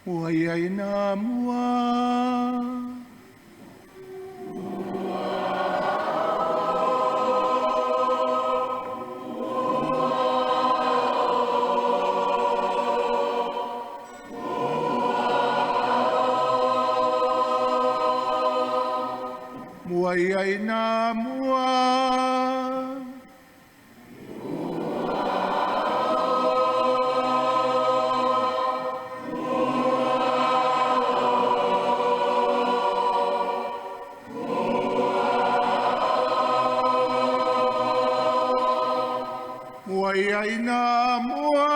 Ua iai na mua. Ua iai na mua. Ua iai na mua.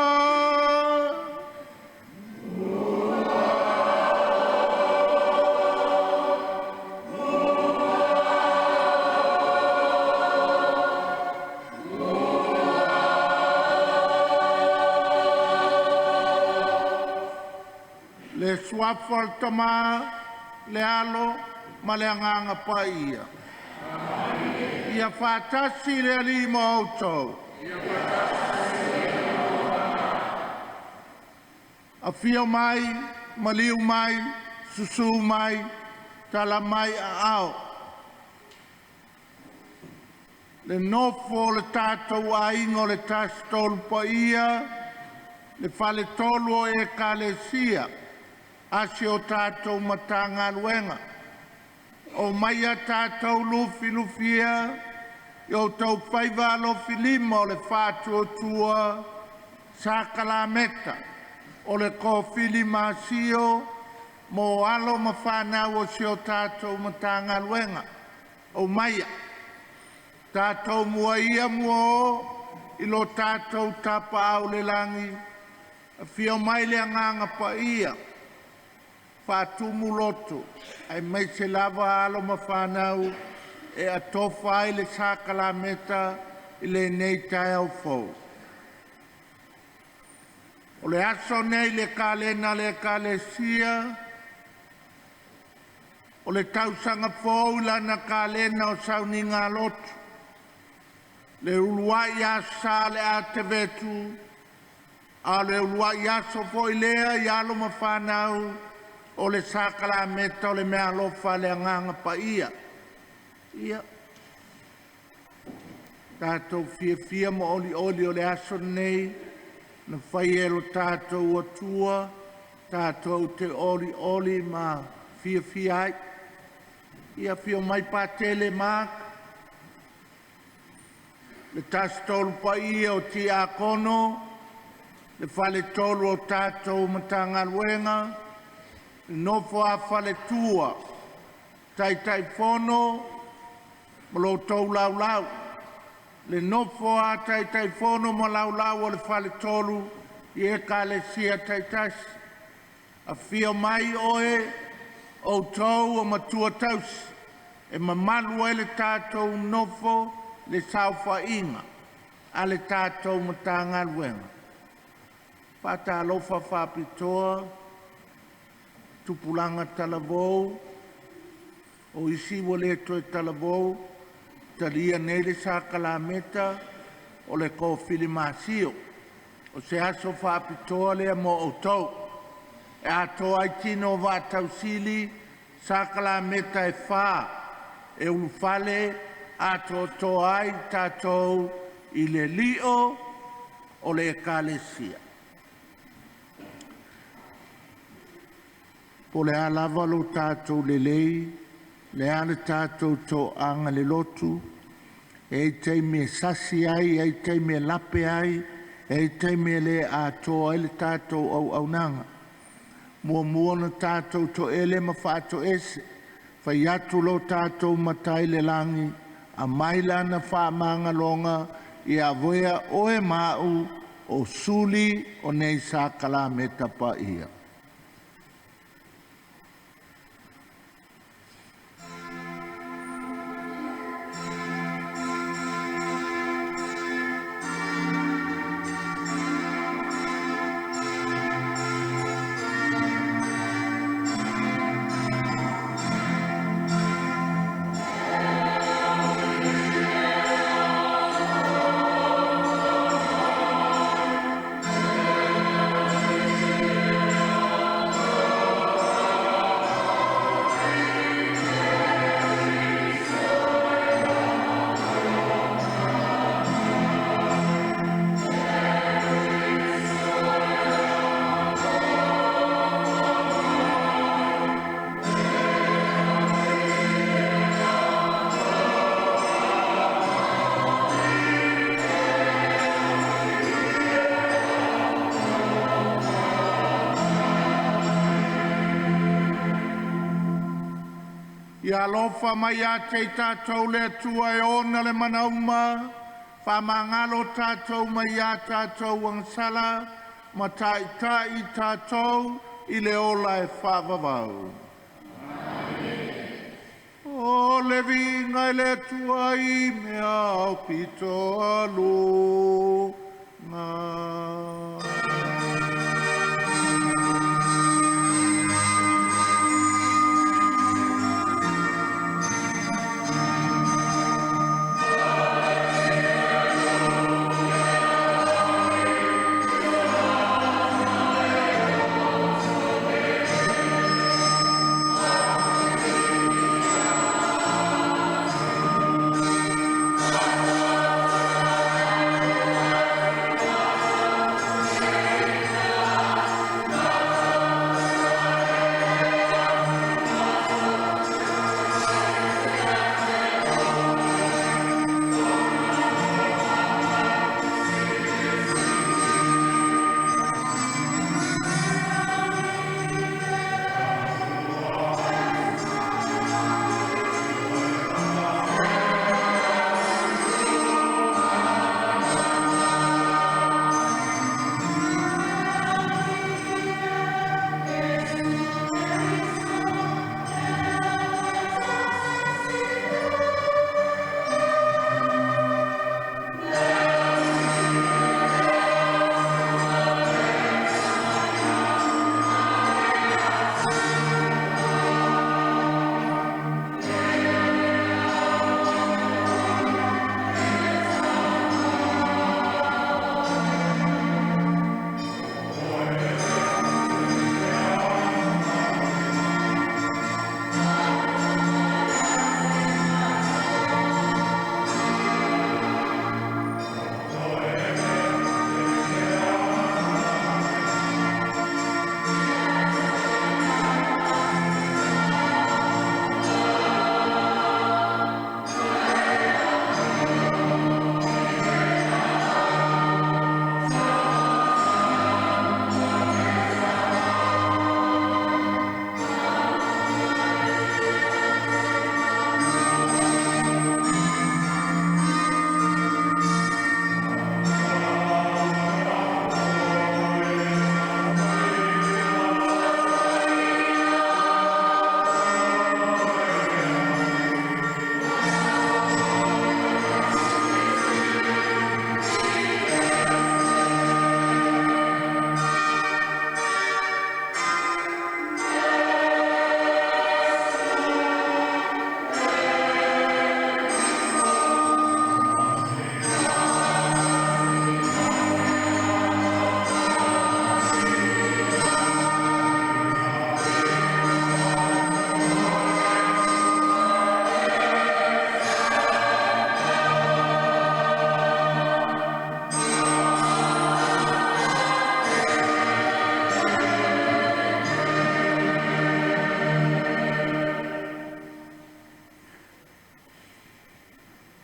Le suafa o le Tama, le Alo ma le Agaga Paia. Ia faatasi le Alii ma outou. Afio mai, maliu mai, susu mai, tala mai aao. Le nofo o le tatou aiga o le Tasi Tolu Paia, le Faletolu o Ekalesia, a si o tatou Matagaluega. O mai a tatou lufilufia i o outou faiva alofilima o le faatuatua sakalameta o le kofili masio mo alo ma fanau o si o tatou Matagaluega. Aumaia, tatou muaia muao i lo tatou tapaau i le lagi, afio mai le Agaga Paia, faatumu loto aemaise lava alo ma fanau e atofa ai le sakalameta i lenei taeao fou. O le aso nei le kalena a le Ekalesia, o le tausaga fou i lana kalena o sauniga lotu, le uluai aso Sa o le a tevetu, a o le uluai aso foi lea i alo ma fanau o le sakalameta o le meaalofa a le Agaga Paia. Ia, tatou fiafia ma olioli o le aso lenei na faia e lo tatou Atua, tatou te olioli ma fiafia ai. Ia afio mai Patele Mark, le Tasitolu paia o Tiakono, le faletolu o tatou Matagaluega, le nofo a faletua, Taitaifono ma lo outou laulau, le nofo a Taitaifono ma laulau o le faletolu i Ekalesia taitasi. Afio mai oe, outou o matua tausi e mamalu ai le tatou nofo le saofaiga a le tatou Matagaluega. Faatalofa faapitoa tupulaga talavou, o isi ua le toe talavou, talia nei le sakalameta o le kofilimasio. O se aso faapitoa lea mo outou. E atoa ai tino o vaatausili sakalameta e fa e ulufale atoatoa ai tatou i le lio o le Ekalesia. Po o le a lava lo tatou lelei, le a le tatou toaga i le lotu, e i ai taimi e sasi ai, e i ai taimi e lape ai, e i ai taimi e le atoa ai le tatou auaunaga. Muamua ona tatou toele ma faatoese, fai atu lo tatou Matai i le lagi, aumai lana faamagaloga ia avea oe ma au o suli o nei sakalameta paia. Ia alofa mai ia te i tatou le Atua e ona le manauma, faamagalo tatou mai ia tatou agasala, ma taitai tatou i le ola e faavavau. O le viiga i le Atua i mea aupito aluga.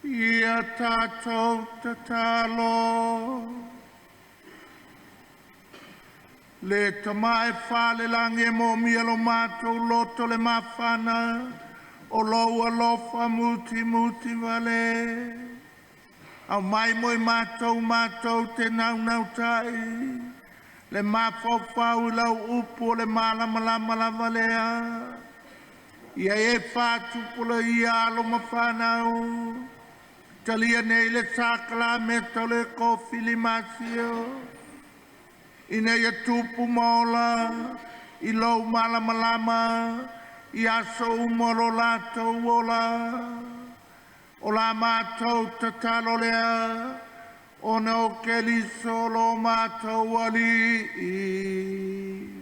Ia tatou tatalo. Le Tama e falelagi e moomia lo matou loto le mafana o lou alofa mutimuti vale. Aumai mo i matou matou te naunautai le mafaufau i lau upu o le malamalama lava lea. Ia e faatupulaia alo ma fanau, talia nei le sakalameta o le kofilimasio, ina ia tupu ma ola i lou malamalama i aso uma o lo latou ola. O la matou tatalo lea, ona o Keriso lo matou Alii.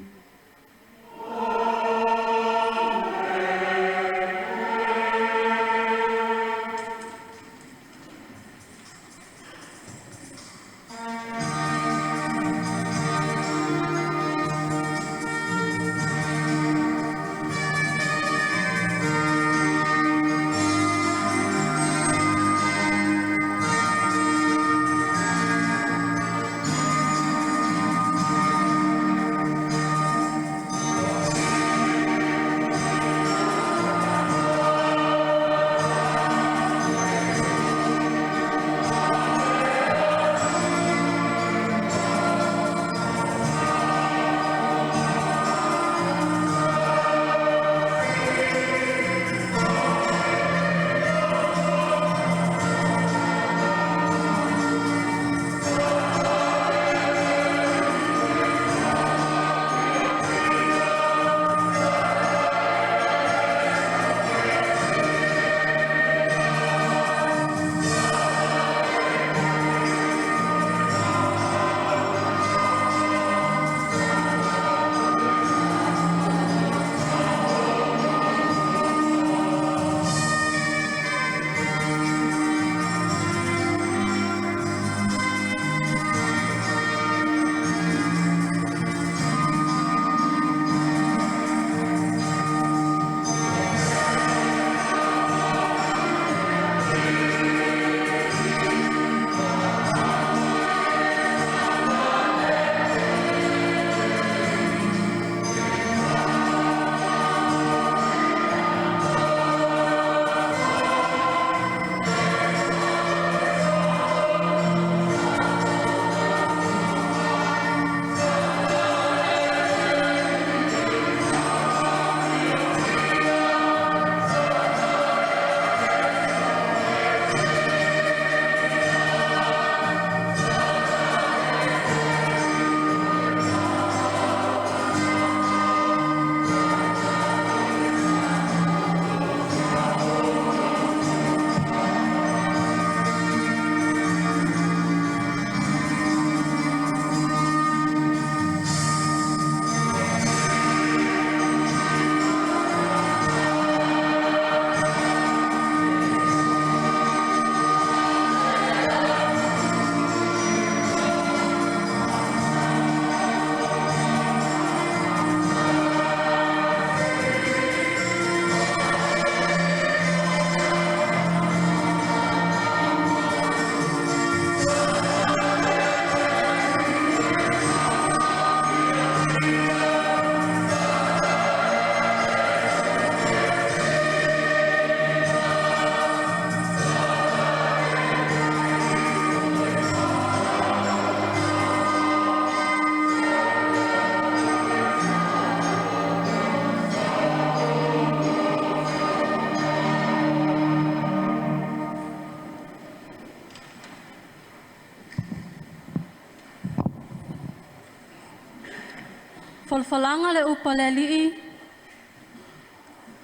Folafolaga le upu a le Alii,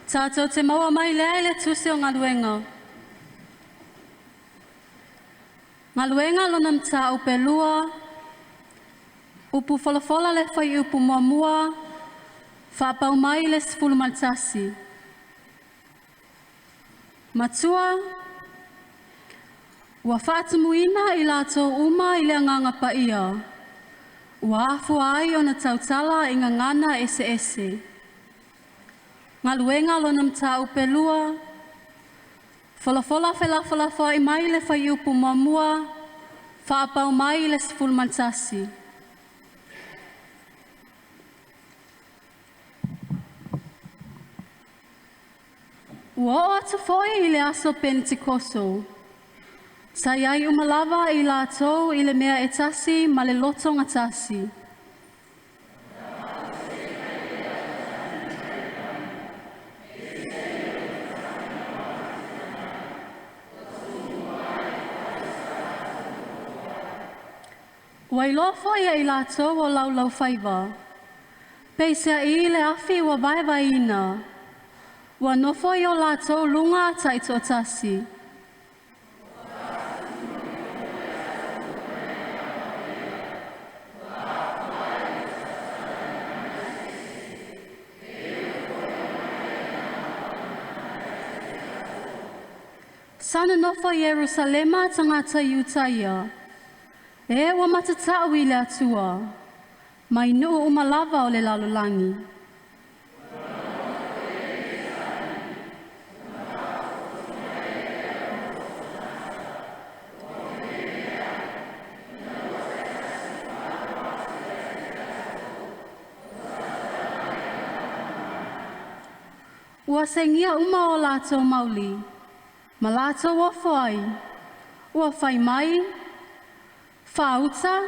tatou te maua mai lea i le Tusi o Galuega. Galuega lona mataupu e lua, upu folafola le fuaiupu muamua, faapau mai le 11. Matua, ua faatumuina i latou uma i le agaga paia, ua afua ai ona tautala i gagana ese ese. Galuega lona mataupu e lua, folafola felafolafoai mai le fuaiupu muamua, faapau mai le 11. Ua oo atu foi i le aso Penitikoso, sa i ai uma lava i latou i le mea e tasi ma le loto gatasi. Ua iloa foi e i latou o laulaufaiva, peiseai le afi ua vaevaeina, ua nofo i o latou luga taitoatasi. Sa nonofo i Ierusalema tagata Iutaia, e ua matatau i le Atua, mai nuu uma lava o le lalolagi. Ua segia uma o latou mauli, ma latou ofo ai, ua fai mai, faauta,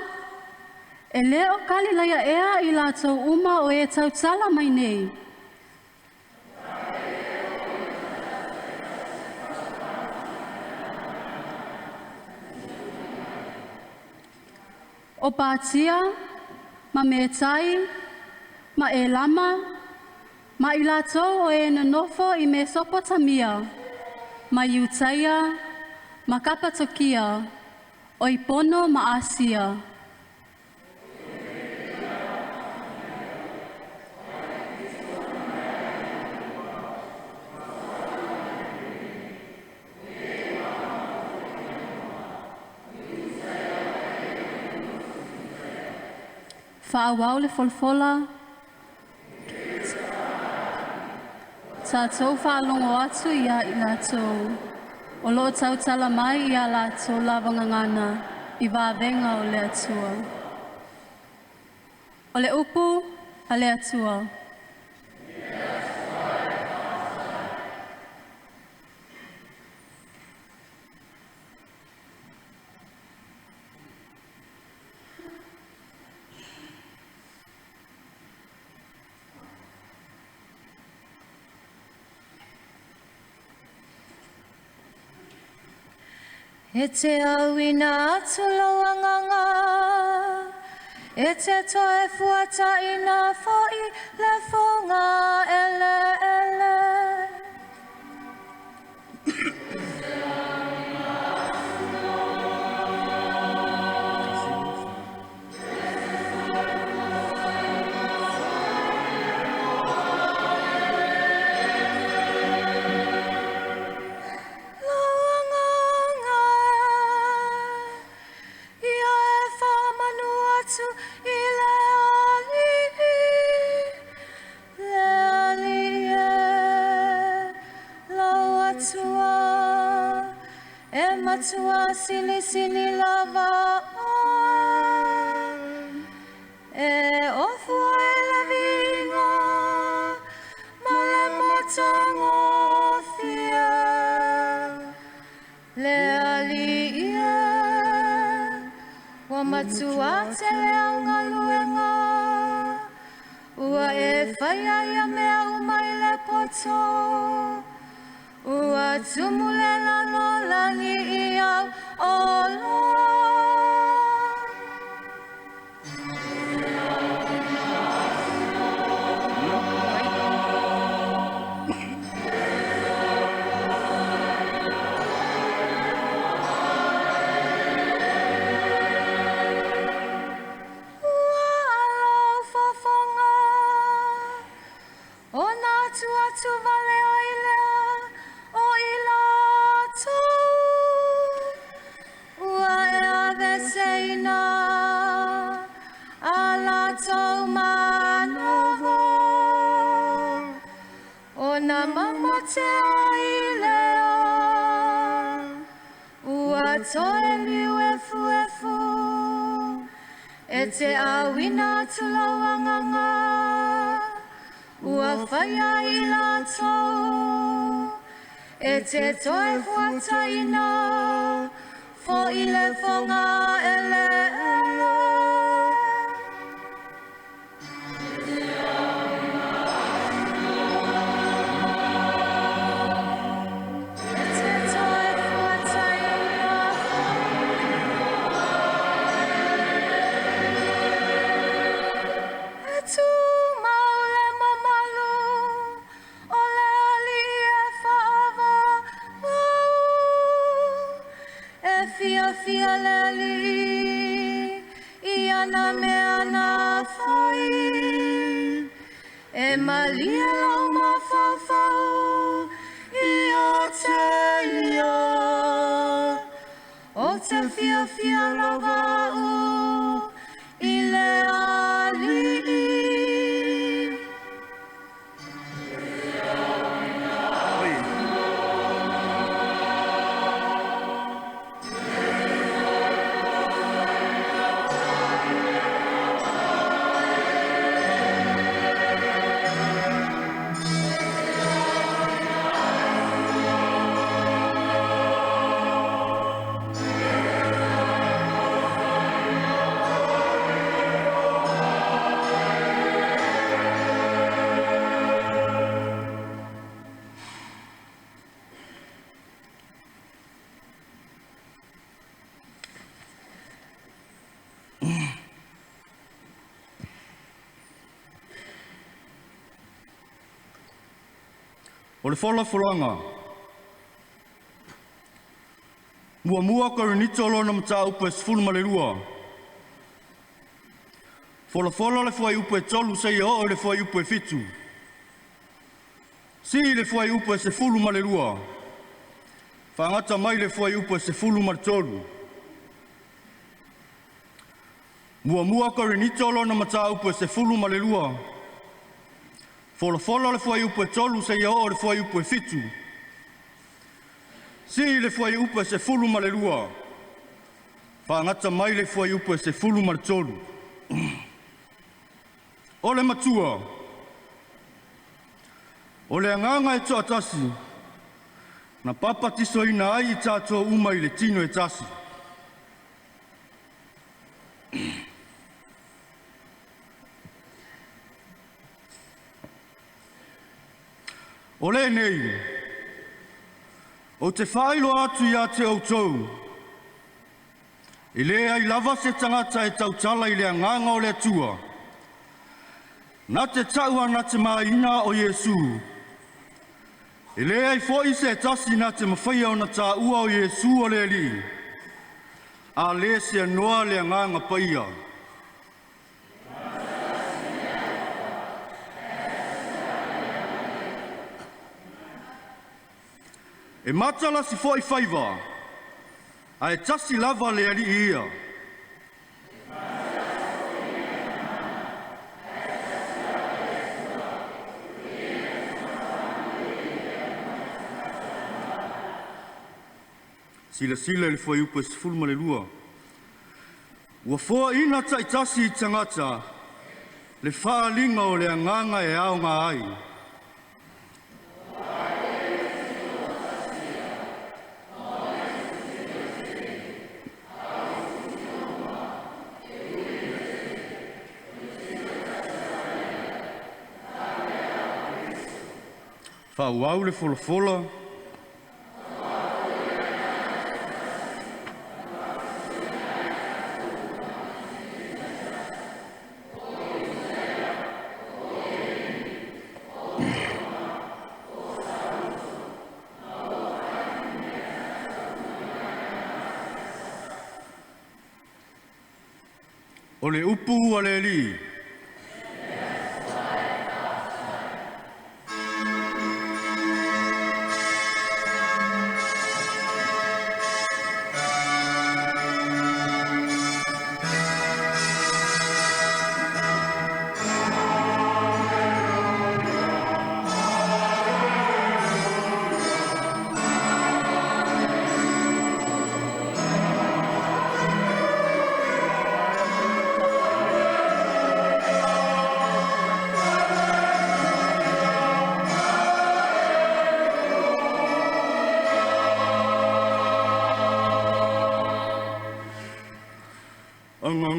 e le o Kalilaia ea i latou uma o e tautala mai nei. O Patia, ma Metai, ma Elama, ma i latou o e nonofo i Mesopotamia, ma Iutaia, ma Kapatokia, o i Pono ma Asia. Faaauau le folafola. Tatou faalogo atu ia i latou, o lo o tautala mai ia latou lava gagana i vavega o le Atua. O le upu a le Atua. E te au ina atu lau agaga, e te toe fuataina foi le foga eleele. Lau agaga e, ia e faamanu atu i le Alii, le Alii e, lau Atua, e matua silisili lava oe, e ofua e le viiga ma le matagofie. Le Alii e, ua matua tele au galuega, ua e faia ia mea uma i le poto, ua tumu le lalolagi i au oloa. Ia mama te ai lea, ua toe liu efu efu, e te awina atu lau agaga, ua faia i latou, e te toe fuataina, fo'i le fogaeleele. E te toe fuataina E tumau le mamalu o le Alii e faavavau. E fiafia le Alii i ana mea na fai. E malie lou mafaufau ia te ia. Ou te fiafia lava au i le Alii. Oi. O le folafolaga, muamua Korinito lona mataupu e 12. Folafola le fuaiupu e 3 seia oo i le fuaiupu e 7. Si le fuaiupu e 12. Faagata mai le fuaiupu e 13. Muamua Korinito lona mataupu e 12. Folafola le fuaiupu e 3 seia oo i le fuaiupu e 7. Si le fuaiupu e 12. Faagata mai le fuaiupu e 13. O le matua, o le agaga e toatasi, na papatisoina ai i tatou uma i le tino e tasi. O lenei, ou te faailoa atu ia te outou, e leai lava se tagata e tautala i le agaga o le Atua, na te tau anatemaina o Iesu. E leai foi se tasi na te mafaia ona tāua o Iesu o le Alii, a le seanoa le agaga paia. E matalasi foi faiva, ae tasi lava le Alii ia. Silasila i le fuaiupu e 12. Ua foaina taitasi i tagata le faaaliga o le agaga e aoga ai. Faaauau le folafola. O le upu a le Alii.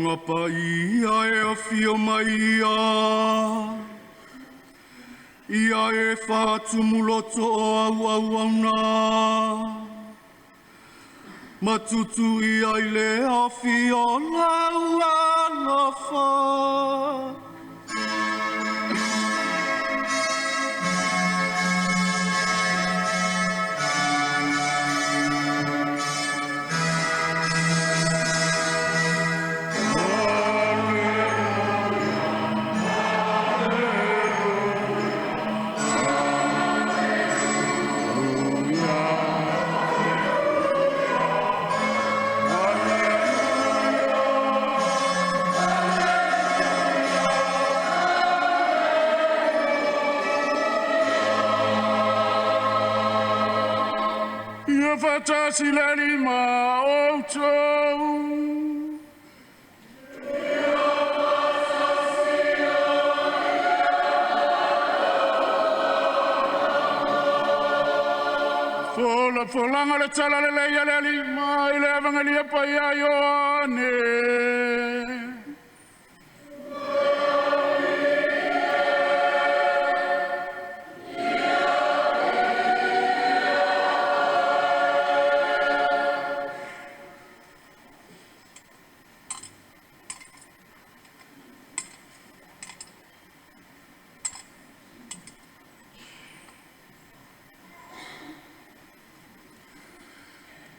Aga Paia e afio mai ia, ia e faatumuloto o auauauna, matutu ia i le afi o lau alofa. Ia faatasi le Alii ma outou. Fola folanga le tala lelei a le Alii mai le Evagelia Paia Ioane.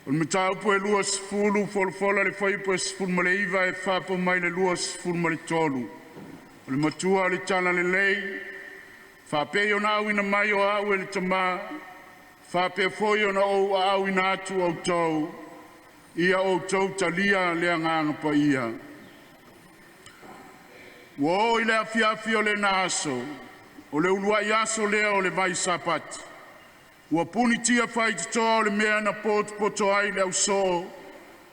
O le mataupu e 20 folafola le fuaiupu e 19 e faapo mai le 23. O le matua o le tala lelei, faapei ona auina mai o au e le Tamā, faapea foi ona ou aauina atu outou, ia outou talia le agaga paia. Ua oo i le afiafi o lena aso, o le uluai aso lea o le vai Sapati, ua punitia faitotoa o le mea na potopoto ai le au soo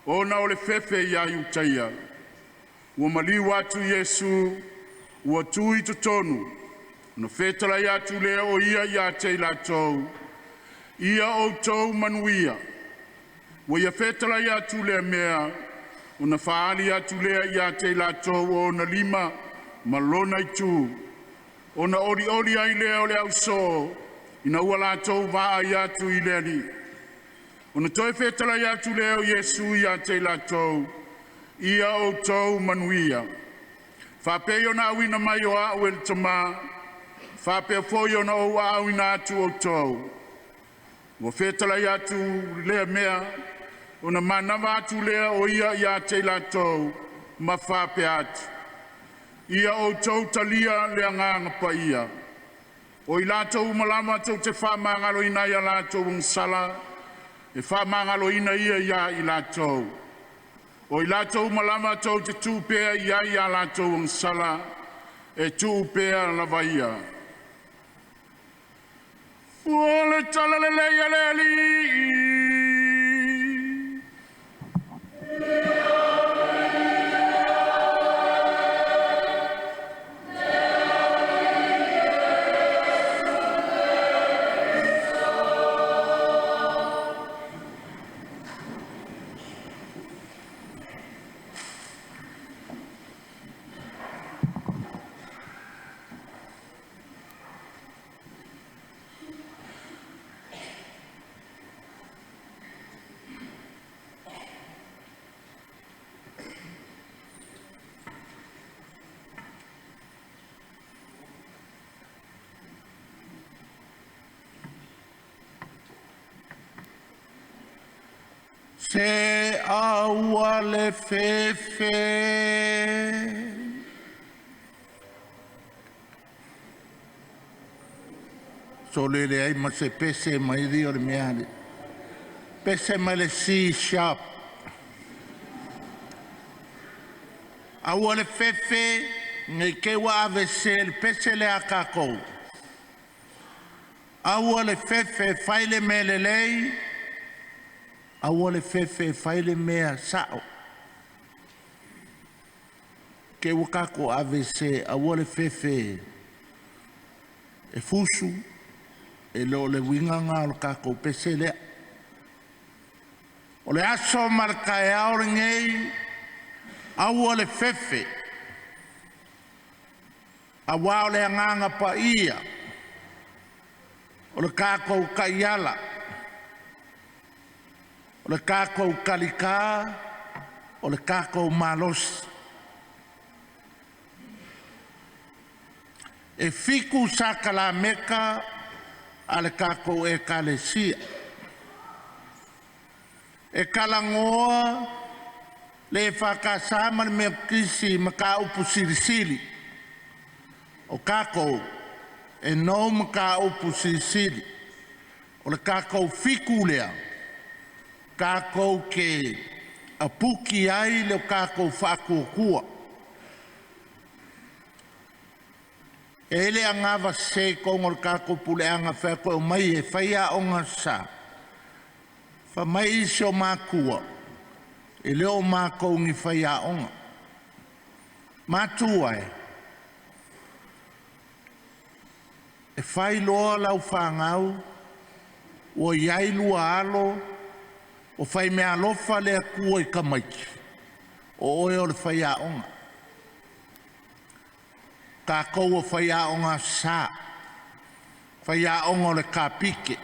ona o le fefe ia Iutaia. Ua maliu atu Iesu, ua tu i totonu, ona fetalai atu lea o ia ia te i latou, “Ia outou manuia.” Ua ia fetalai atu lea mea, ona faaali atu lea ia te i latou o ona lima ma lona itu. Ona olioli ai lea o le au soo ina ua latou vaai atu i le Alii. Ona toe fetalai atu lea o Iesu ia te i latou, “Ia outou manuia. Faapei ona auina mai o au e le Tamā, faapea foi ona ou aauina atu outou.” Ua fetalai atu lea mea, ona manava atu lea o ia ia te i latou ma faapea atu, “Ia outou talia le Agaga Paia. O i latou uma lava tou te faamagaloina ai a latou agasala, e faamagaloina ia ia i latou. O i latou uma lava tou te tuu pea i ai a latou agasala, e tuu pea lava ia.” O le tala lelei a le Alii. Se aua le fefe. Solele ai ma se pese mai li o le mea le. Pese mai le C sharp. Aua le fefe, nei te ua ave se le pese le a kākou. Aua le fefe fai le mea lelei, aua le fefe fai le mea sao. Ke ua kākou ave se aua le fefe e fusu, e le o le uiga lena o le tatou pese lea. O le aso ma le taeao lenei, Aua le fefe, auā o le Agaga Paia, o le tatou taiala, o le tatou talitā, o le tatou malosi. E fitu sakalameta a le tatou Ekalesia. E talanoa le EFKS ma le Metotisi i mataupu silisili. O tatou e nou mataupu silisili. O le tatou fitu lea, tatou te aputi ai le tatou faatuatua. E i ai le anava sese i totonu o le tatou puleaga, fai atu e omai e fai aoga Aso Sa, fai mai isi o matua, e le o matou ni faiaoga. Matua e, e fai loa lau fanau ua i ai lua alo, ua faimeaalofa le Atua i tamaiti, o oe o le faiaoga. Tatou o faiaoga Aso Sa, faiaoga o le kapike,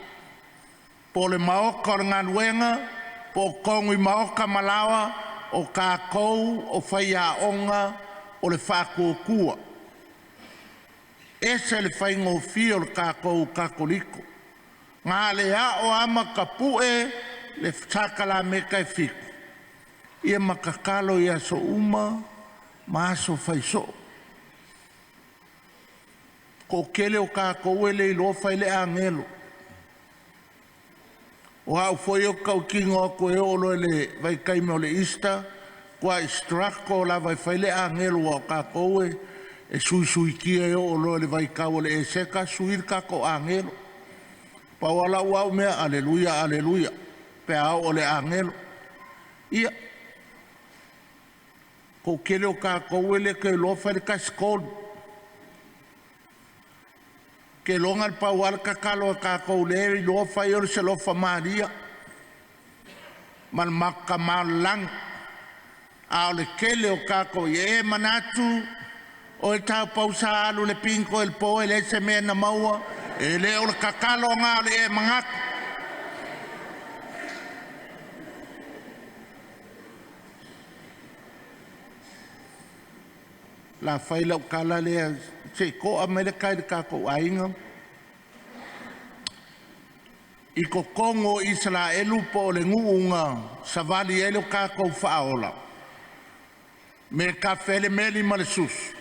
po o le maota o le galuega, po o totonu i maota ma laoa, o tatou o faiaoga o le faatuatua. E ese le faigofie o le tatou Katoliko. Na o le ao lava ma tapue le sakalameta e fitu, ia ma tatalo i aso uma ma aso fai soo. Toatele o tatou e le iloa fai le agelo. O au foi ou te tautino atu e oo loa i le vaitaimi o le Easter, matua struggle lava e fai le agelo aua o tatou e suisuitia e oo loa i le vaitau o le Eseta sui le tatou agelo. Pau lava lau au mea, aleluia, aleluia, pe a oo i le agelo. Ia, toatele o tatou e le toe iloa fai le 13. Kelona le pau lava le tatalo a tatou lea e iloa fai o le Selofa Maria ma le matou Tama o i le Lagi. A o le tele o tatou ia e manatu o e taupou sa alu i le bingo i le po e leai se mea na maua, e le o le tatalo lena o le e manatu. O le a fai lau tala lea se i to'a mai le tai i le tatou aiga. I totonu o Isaraelu po o le nuu na savali ai lo tatou faaola, me tafe ai le meli ma le susu,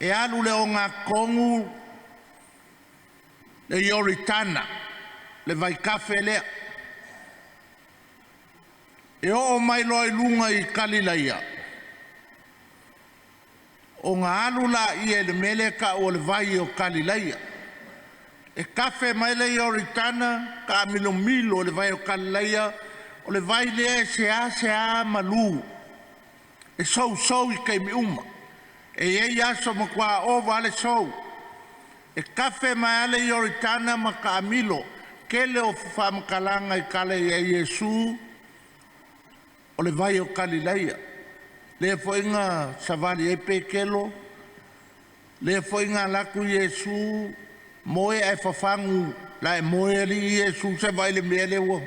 e alu le ogatotonu le Ioritana, le vaitafe lea. E oo mai loa i luga i Kalilaia, ona alu lea i le mea lea e tau o le vai o Kalilaia. E tafe mai le Ioritana, taamilomilo i le vai o Kalilaia, o le vai lea e seasea malu, e sousou i taimi uma. E i ai aso matua ova lava le sou. E tafe mai lava le Ioritana ma taamilo. Tele o faamatalaga i tala i ai Iesu o le vai o Kalilaia. Lea foi na savali ai Petelo, lea foi na alu atu Iesu moe ae fafagu la e moe alii Iesu se vaai i le mea lea ua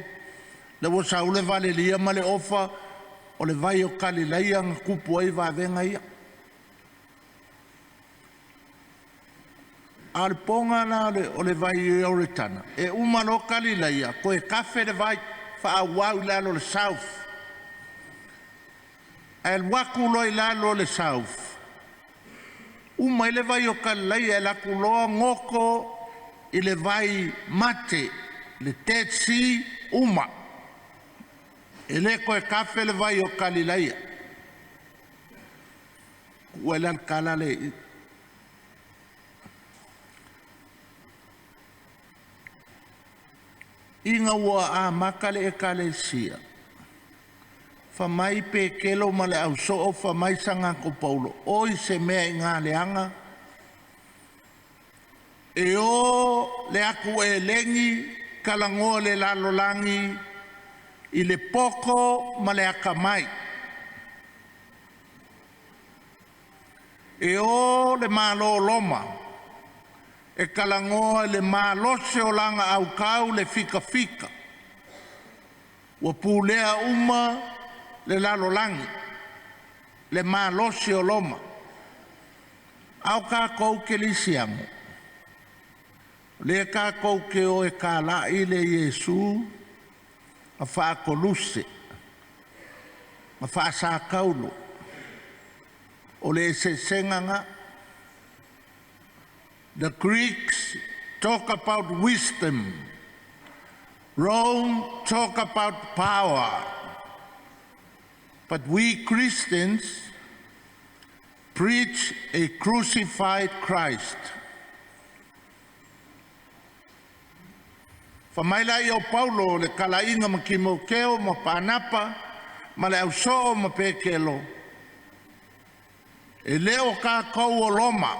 lea ua sau le valelia ma le ofa o le vai o Kalilaia na tupu ai vavega ia. A o le poga la o le vai Ioritana, e uma loa Kalilaia, toe tafe le vai faaauau i lalo o le South. Ae alu atu loa i lalo o le South, uma ai le vai o Kalilaia e alu atu loa goto i le vai mate, le Dead Sea, uma. E le toe tafe le vai o Kalilaia. Ua ai la le tala le i. Ina ua amata le ekalesia, fai mai Petelo ma le ausoo, fai mai Sagato Paulo, oi se mea i galeaga, e o le atu elegi talanoa le lalolagi i le poto ma le atamai. E o le Malo o Loma, e talagoa i le malosi o lana aukau le fikafika, ua pulea uma le lalolagi, le malosi o Loma. A o tatou kerisiano, o lea tatou te o e talai le Iesu na faakoluse, na faasataulo. O le eseesega lena. The Greeks talk about wisdom. Rome talk about power. But we Christians preach a crucified Christ. Fai mai la o Paulo le talaiga ma Timoteo ma Panapa ma le ausoo ma Pekelo, e le o tatou o Roma,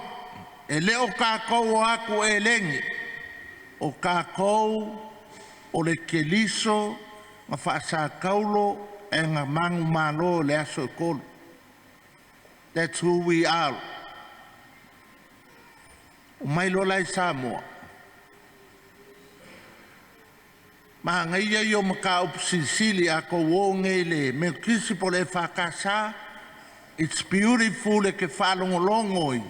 e le o tatou o atu Eleni, o tatou o le Keriso na faasataulo e na manumalo i le aso e 3. That's who we are. O mai loa la i Samoa, manaia ia o mataupu silisili a tou o nei le Metotisi po o le EFKS. It's beautiful e te faalogologo i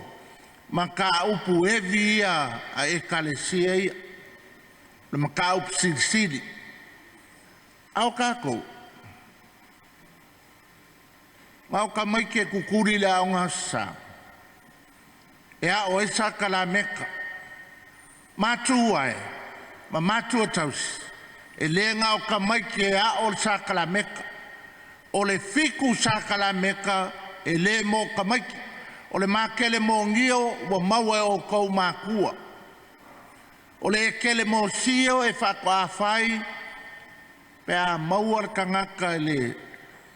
mataupu heavy ia a ekalesia ia, le mataupu silisili. A o tatou, na o tamaiti e tutuli i le aoga Aso Sa, e ao ai sakalameta. Matua e, ma matua tausi, e le na o tamaiti e ao le sakalameta. O le 7 sakalameka e le mo tamaiti. O le makele monio ua maua e outou matua. O le ekele mosio e faatoa pe a maua le tagata i le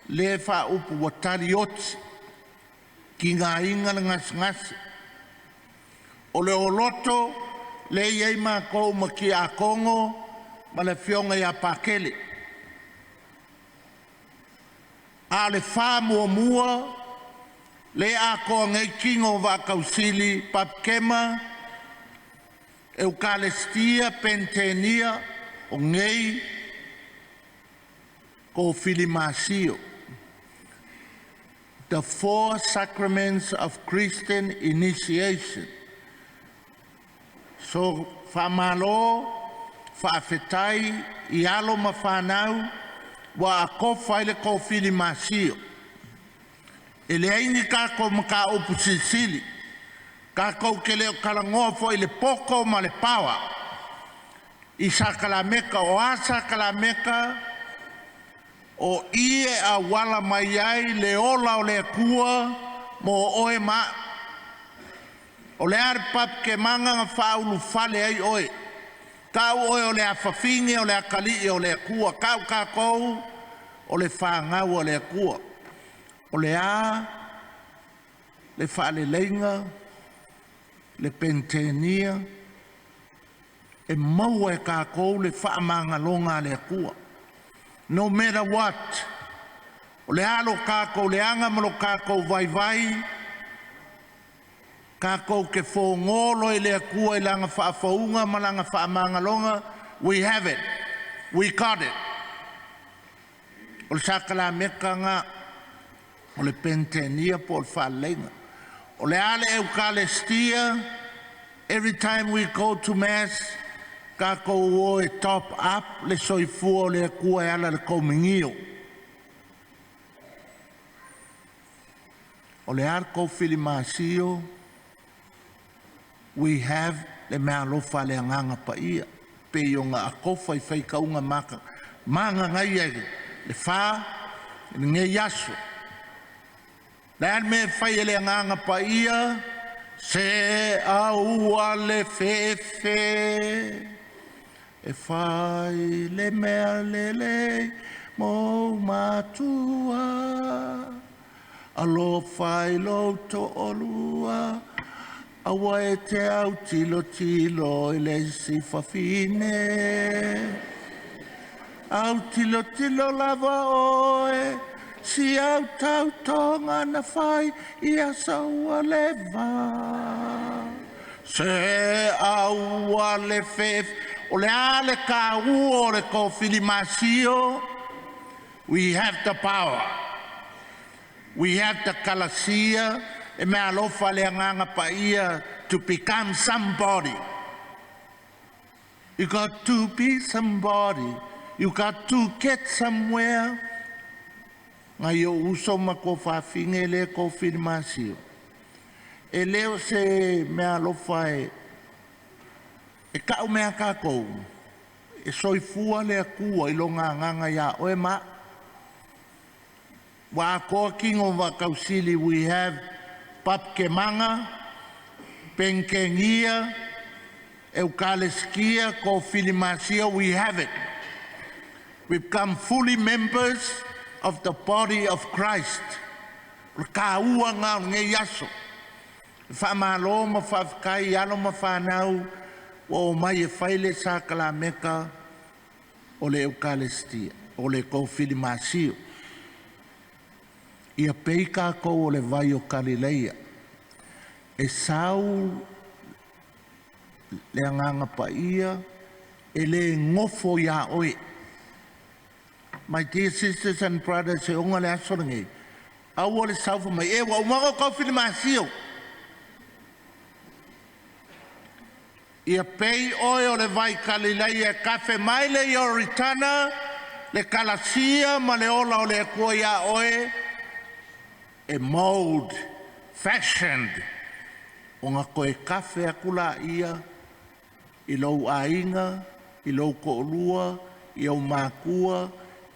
le faaupu ua talioti, tigaina le gasegase. O le oloto le i ai matou ma tiakono ma le afioga ia Pakele. A o le faamuamua le atoa nei tino o vaatausili, bapukema, eukalestia, penitenia, o nei kofilimasio. The 4 sacraments of Christian initiation. So faamalo, faafetai i alo ma fanau ua akofa ai le kofilimasio. E leai ni tatou mataupu silisili, tatou te le o talanoa foi i le poto ma le paoa i sakalameka. O a sakalameka? O i e auala mai ai le ola o le Atua mo oe ma a'u. O le a le papakemaga na faaulufale ai oe? Tau oe o le afafine o le atalii o le Atua, tau tatou o le fanau a le Atua. O le a le faaleleiga, le penitenia, e maua e tatou le faamagaloga a le Atua. No matter what, o le a lo tatou leaga ma lo tatou vaivai, tatou te fogolo i le Atua i lana faafouga ma lana faamagaloga. We have it. We got it. O le sakalameka na o le penitenia po o le faaleleiga. O le a le eukalestia, every time we go to mass, tatou o e top up le soifua o le Atua e ala i le komunio. O le a le kofilimasio, we have le meaalofa a le agaga paia, pei ona akofa i faitauga magagaia i le fa i lenei aso. Le a le mea e fai e le agaga paia, se aua le fefe, e fai le mea lelei mo matua, alofa i lou toalua, aua e te au tilo tilo i le isi fafine. Au tilo tilo lava oe, Si au tautoga na fai i aso ua leva. Se aua le fe o le a le kaua o le kofilimasio. We have the power. We have the kalasia e mea alofa le agaga paia to become somebody. You got to be somebody. You got to get somewhere. Ngai o uso ma ko whawhinge le ko whirimasio. E leo se mea alofa e e kau mea kākou. E soifua le akua i lo ngā nganga ia oe ma. Wa akoa kingo wa kausili we have papkemanga, penkengia, eukaleskia, ko filimasia, we have it. We've become fully members of the body of Christ. O le kāua ngā o lenei aso. E faamalo ma faafetai i alo ma fanau ua omai e fai le sakalameka o le Eukalestia, o le Kofilimasio. Ia pei kākou o le vai o Kalileia. E sau le agaga paia e le gofo iā oe. My dear sisters and brothers, e oga le aso lenei. Aua le saufa mai, e ua uma ona kofilimasio. Ia pei oe o le vai Kalileia e kafe mai le Ioritana, le kalasia ma le ola o le Atua iā oe, e mold, fashioned, ona toe kafe atu laia i lou aiga, i lou toalua, i ou matua,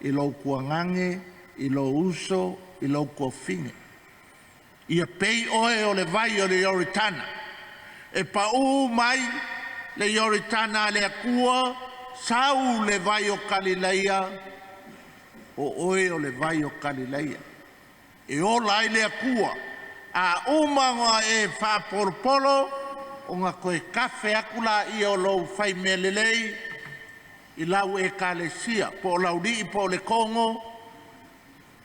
i lou tuagage, i lou uso, i lou tuafafine. Ia pei oe o le vai o le Ioritana. E paū mai le Ioritana a le Atua, sau le vai o Kalileia, o oe o le vai o Kalileia. E ola ai le Atua. A uma ona e faapolopolo, ona toe kafe atu laia o lou faimea lelei i lau ekalesia, po o Laulii, po o Letogo,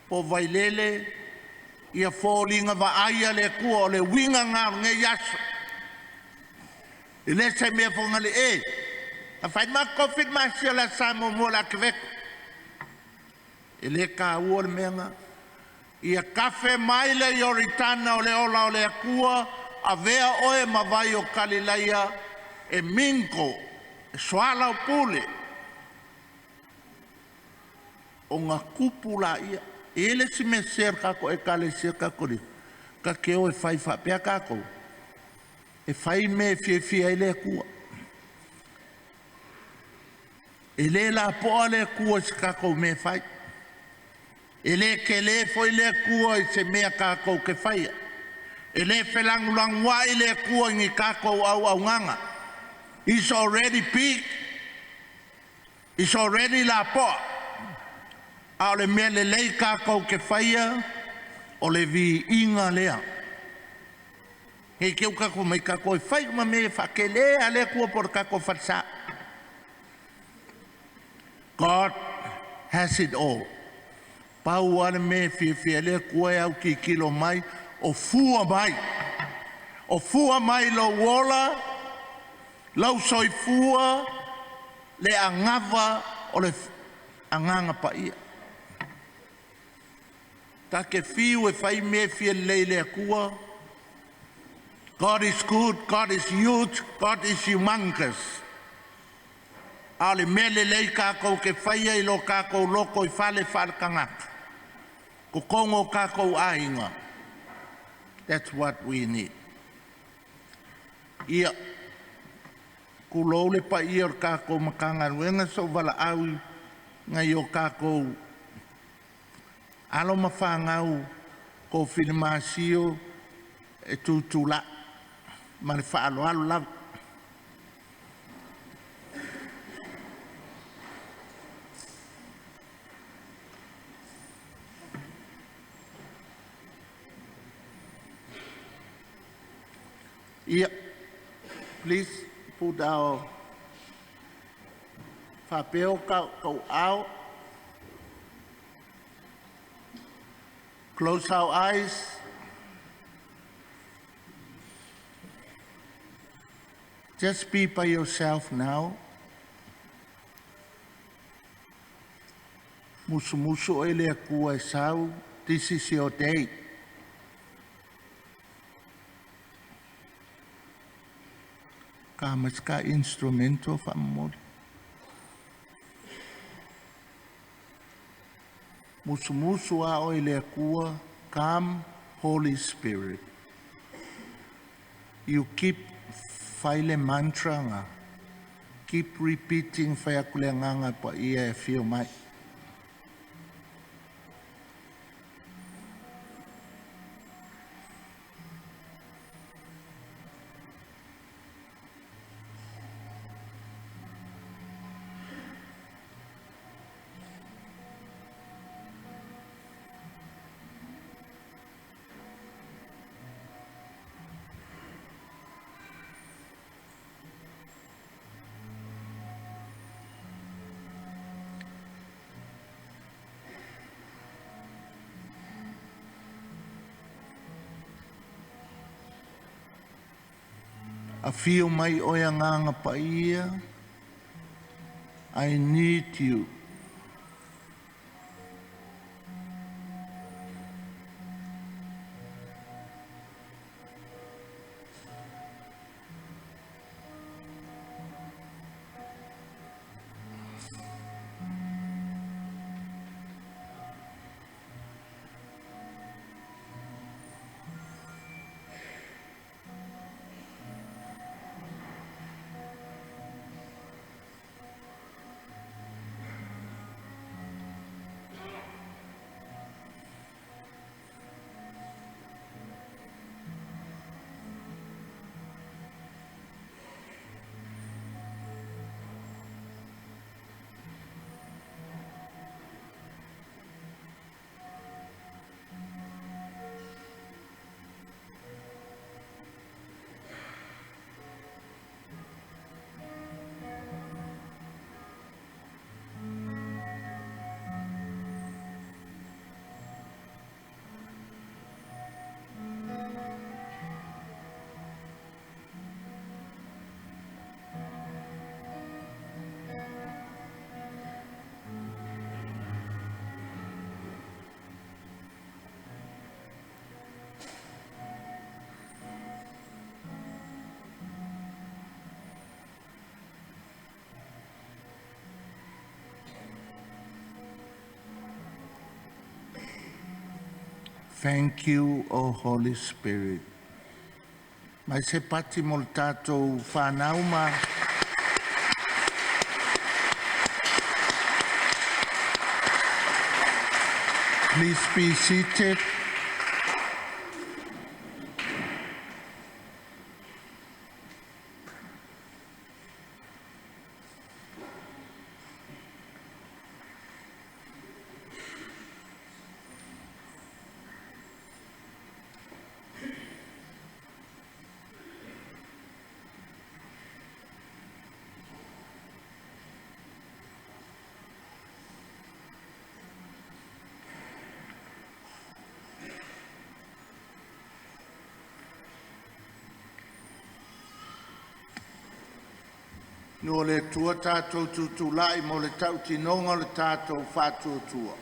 po o Vailele, ia foliga vaaia le Atua o le uiga lena o lenei aso. E le se mea foi le e. Na fai ma konfirmasio le Aso Sa muamua o le Akeveko. E le kāua le mea lena. Ia kafe mai le Ioritana o le ola o le Atua, avea oe ma vai o Kalileia e minko, e soalaupule, ona tupu laia. E i ai le isi mea sese a le tatou Ekalesia Katoliko, ta te o e fai faapea tatou, e fai mea e fiafia ai le Atua. E le lapoa le Atua i se tatou mea e fai. E le tele foi le Atua i se mea tatou te faia. E le felagulaguai le Atua i ni tatou auaunaga. He's already big. He's already lapoa. A o le mea lelei tatou te faia, o le viiga lea. Hei ke uka ko mai tatou e fai uma mea e faakele a le Atua po o le tatou falesa. God has it all. Pau lava le mea e fiafia ai le Atua e autitilo mai, o fua mai. O fua mai lou ola, lou soifua, le agava o le agaga paia. Ta te fiu e fai mea e fia lelei i le Atua. God is good, God is huge, God is humongous. A o le mea lelei tatou te faia i lo tatou loto i fale faaletagata, totonu o tatou aiga. That's what we need. Ia, tulou le paia o le tatou Matagaluega sa ou valaau i nai o tatou alo ma fanau kofilimasio e tutulai ma le faaaloalo lava. Ia, please put our faapea o tau ao. Close our eyes. Just be by yourself now. Musumusu oe i le Atua e sau. This is your day. Ka mai se ka instrumento faamomoli. Musumusu a oe i le Atua. Come, Holy Spirit. You keep fai le mantra nga. Keep repeating fai aku le Agaga Paia e afio mai. Afio mai oe Agaga Paia. I need you. Thank you, O Holy Spirit. Mai se pati mo le tatou fanau ma. Please be seated. No le Atua tatou tutulai mo le tautinoga o le tatou faatuatua.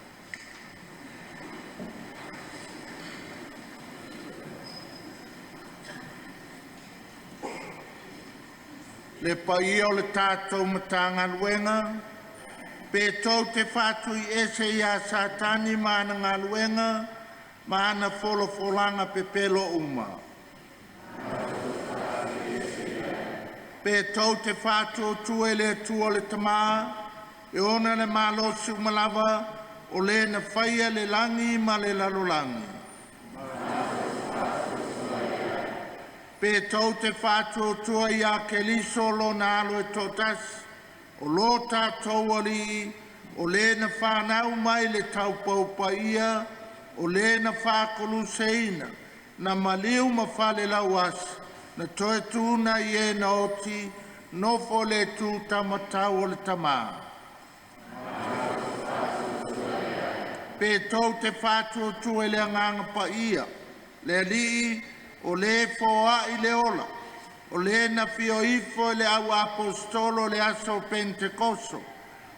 Le paia o le tatou Matagaluega, pe tou te faatuiese iā Satani ma ana galuega ma ana folafolaga pepelo uma. Pe tou te faatuatua i le Atua le Tamā, e ona le malosi uma lava, o le na faia le lagi ma le lalolagi. Pe tou te faatuatua iā Keriso lona Alo e toatasi, o lo tatou Alii, o le na fanau mai le taupou paia, o le na faakoluseina, na maliu ma falelauasi, na toe tū nai e na oti, nofo i le itu taumatau o le Tamā. Pe tou te faatuatua i le Agaga Paia, le Alii o le foai le ola, o le na fio ifo i le au aposetolo i le aso o Penetekoso,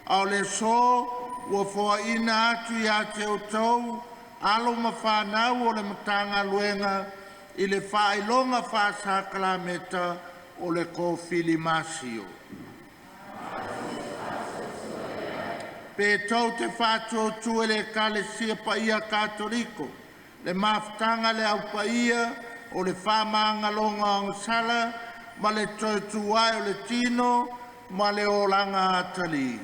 a o le aso ua foaiina atu ia te outou alo ma fanau o le Matagaluega i le faailoga faasakalameta o le kofilimasio. Pe tou te faatuatua i le Ekalesia Paia Katoliko, le mafutaga a le Au Paia o le Faamagaloga Ogasala ma le toe tu ae o le tino ma le olaga atalii.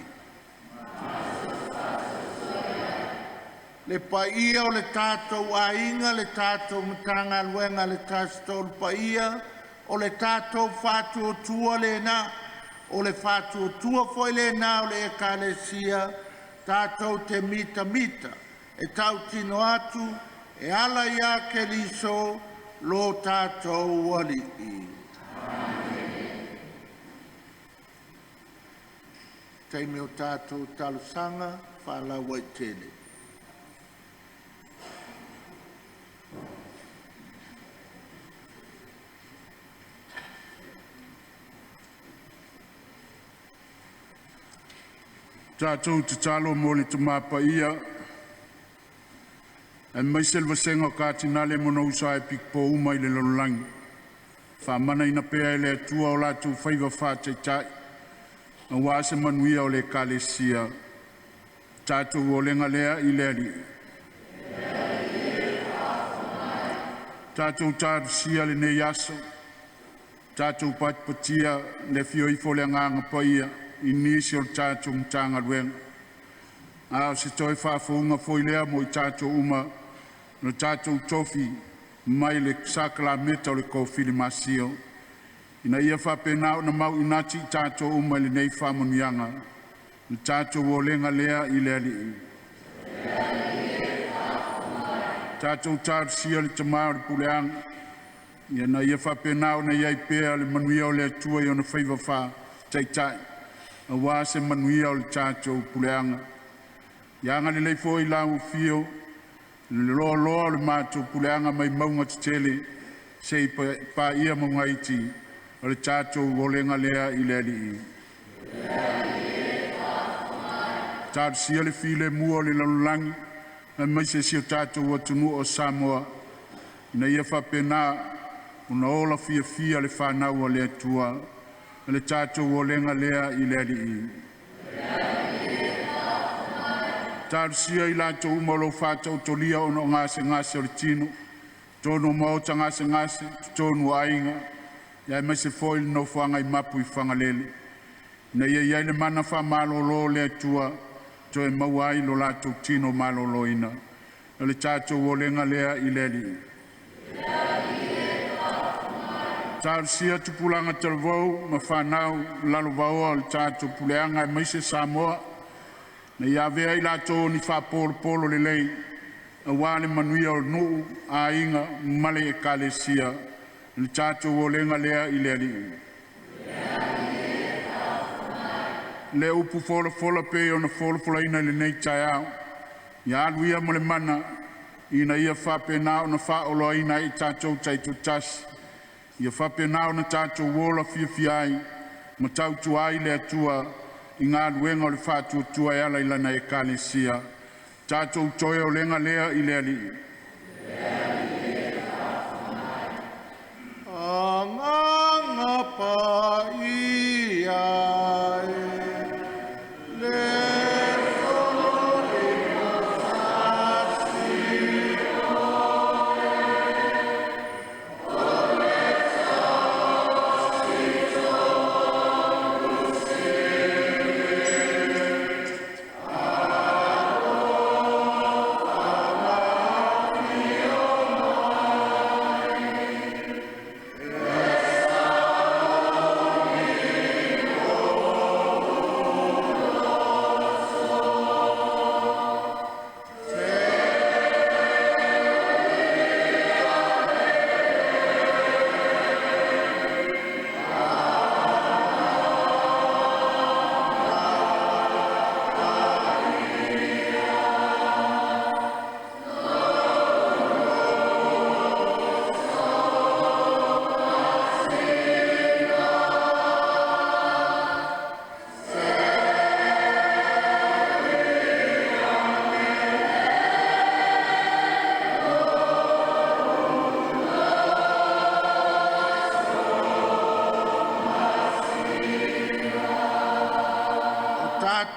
Le paia o le tatou aiga, le tatou Matagaluega le Tasi Tolu Paia, o le tatou faatuatua lena, o le faatuatua foi lena o le Ekalesia tatou te mitamita e tautino atu e ala ia Keriso lo tatou Alii. Taimi o tatou talosaga faalauaitele. Tatou tatalo mo le Tama Paia aemaise le vasega o Katinale ma ona uso a epikopo uma i le lalolagi, faamana pea e le Atua o latou faiva fa-taitai aua se manuia o le Ekalesia. Tatou olega lea i le Alii. Tatou talosia lenei aso, tatou patipatia le afio ifo o le Agaga Paia i nisi o le tatou Matagaluega, a o se toe faafouina foi lea mo i tatou uma o tatou tofi mai le sakalameta o le kofilimasio, ina ia faapena ona mauinati i tatou uma i lenei faamanuiaga. Le tatou olega lea i le Alii. Tatou talosia le Tama o le Puleaga ina ia faapena ona i ai pea le manuia o le Atua i ona faiva faa-taitai aua se manuia o le tatou puleaga. Ia agalelei foi i lau afio le loaloa o le matou puleaga mai mauga tetele seia paia mauga iti. O le tatou olega lea i le Alii. Talosia le filemu o le lalolagi aemaise si o tatou atunuu o Samoa ina ia faapena ona ola fiafia le fanau a le Atua. O le tatou olega lea i le Alii. Talosia i latou uma o lo o faataotolia ona o gasegase o le tino, totonu o maota gasegase, totonu o aiga, aemaise foi le nofoaga i Mapuifagalele, ina ia i ai le mana faamalolo o le Atua e toe maua ai lo latou tino maloloina. O le tatou olega lea i le Alii. Talosia tupulaga talavou ma fanau lalovaoa o le tatou puleaga aemaise Samoa, ina ia avea i latou o ni faapolopolo lelei aua le manuia o nuu, aiga ma le Ekalesia. O le tatou olega lea i le Alii. Le upu folafola e pei ona folafolaina i lenei taeao, ia alu ia ma le mana ina ia faapena ona faaolaina ai i tatou taitoatasi, ia faapena ona tatou ola fiafia ai ma tautua ai le Atua i galuega o le faatuatua e ala i Lana Ekalesia. Tatou toe olega lea i le Alii. Agaga Paia e, le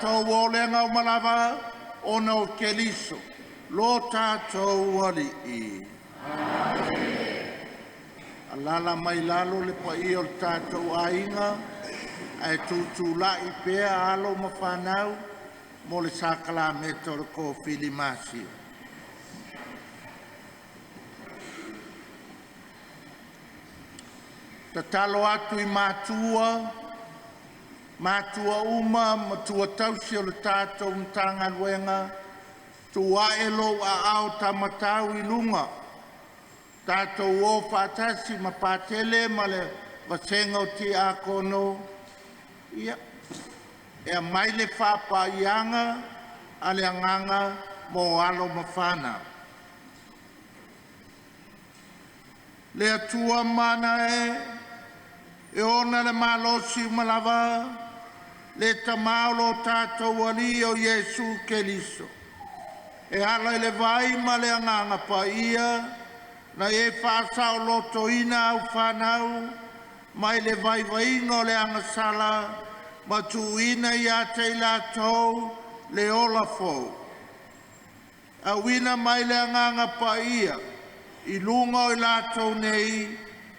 tātou olega uma lava ona o Keriso, lo tātou Alii. Alala mai lalo le paia o le tātou aiga, ae tutulai pea alo ma whanau mo le sakalameta o le kofili masio. Tatalo atu i matua, matua uma, matua tausi o le tātou Matagaluega, tuae lou aao tamatau i luga, tātou o faatasi ma patele ma le vasega o tiakono, ia, e aumai le faapaiaga a le agaga mo alo ma fanau. Le Atua mana e, e ona le malosi uma lava, le tamā o lo tātou Alii o Iesu Keriso, e ala i le vai ma le agaga paia, na e faasaolotoina au fanau mai le vaivaiga o le agasala ma tuuina ia te i latou le ola fou. Auina mai le agaga paia i luga o i latou nei,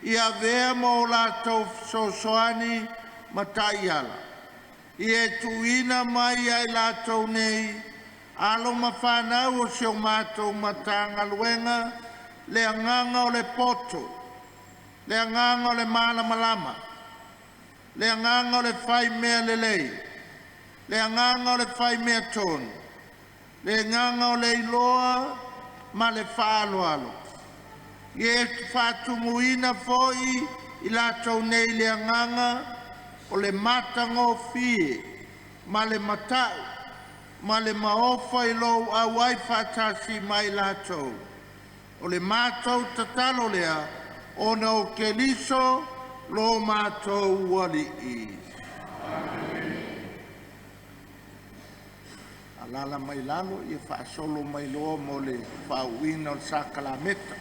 ia avea ma o latou fesoasoani ma taiala. Ia e tuuina mai ia i latou nei, alo ma fanau o si o matou Matagaluega, le agaga o le poto, le agaga o le malamalama, le agaga o le fai mea lelei, le agaga o le fai mea tonu, le agaga o le iloa ma le faaaloalo. Ia e faatumuina foi i latou nei le agaga o le matagofie ma le matau ma le maofa i lou auai faatasi ma i latou. O le matou tatalo lea, ona o Keriso lo matou Alii. Alala mai lalo, ia faasolo mai loa mo le faauuina o le sakalameta.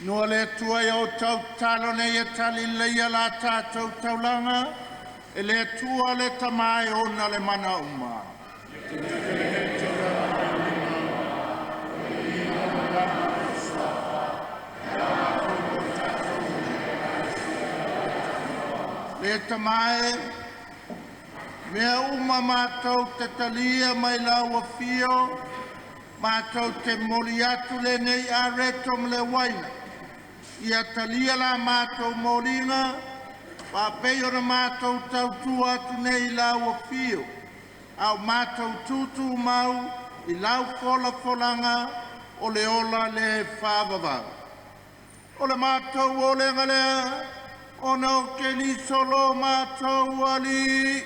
Nua le Atua ia o tautalo nei e tali lelei la tatou taulaga, e le Atua le Tama e ona le mana uma. Le Tama e, mea uma mātou te talia mai lau afio, mātou te moli atu lenei areto ma le uaina, ia talia la mātou moliga, faapei ona mātou tautua atu nei i lau afio, a o mātou tūtū mau i lau folafolaga o le ola le faavavau. O le mātou olega lea, ona o Keriso lo mātou Alii.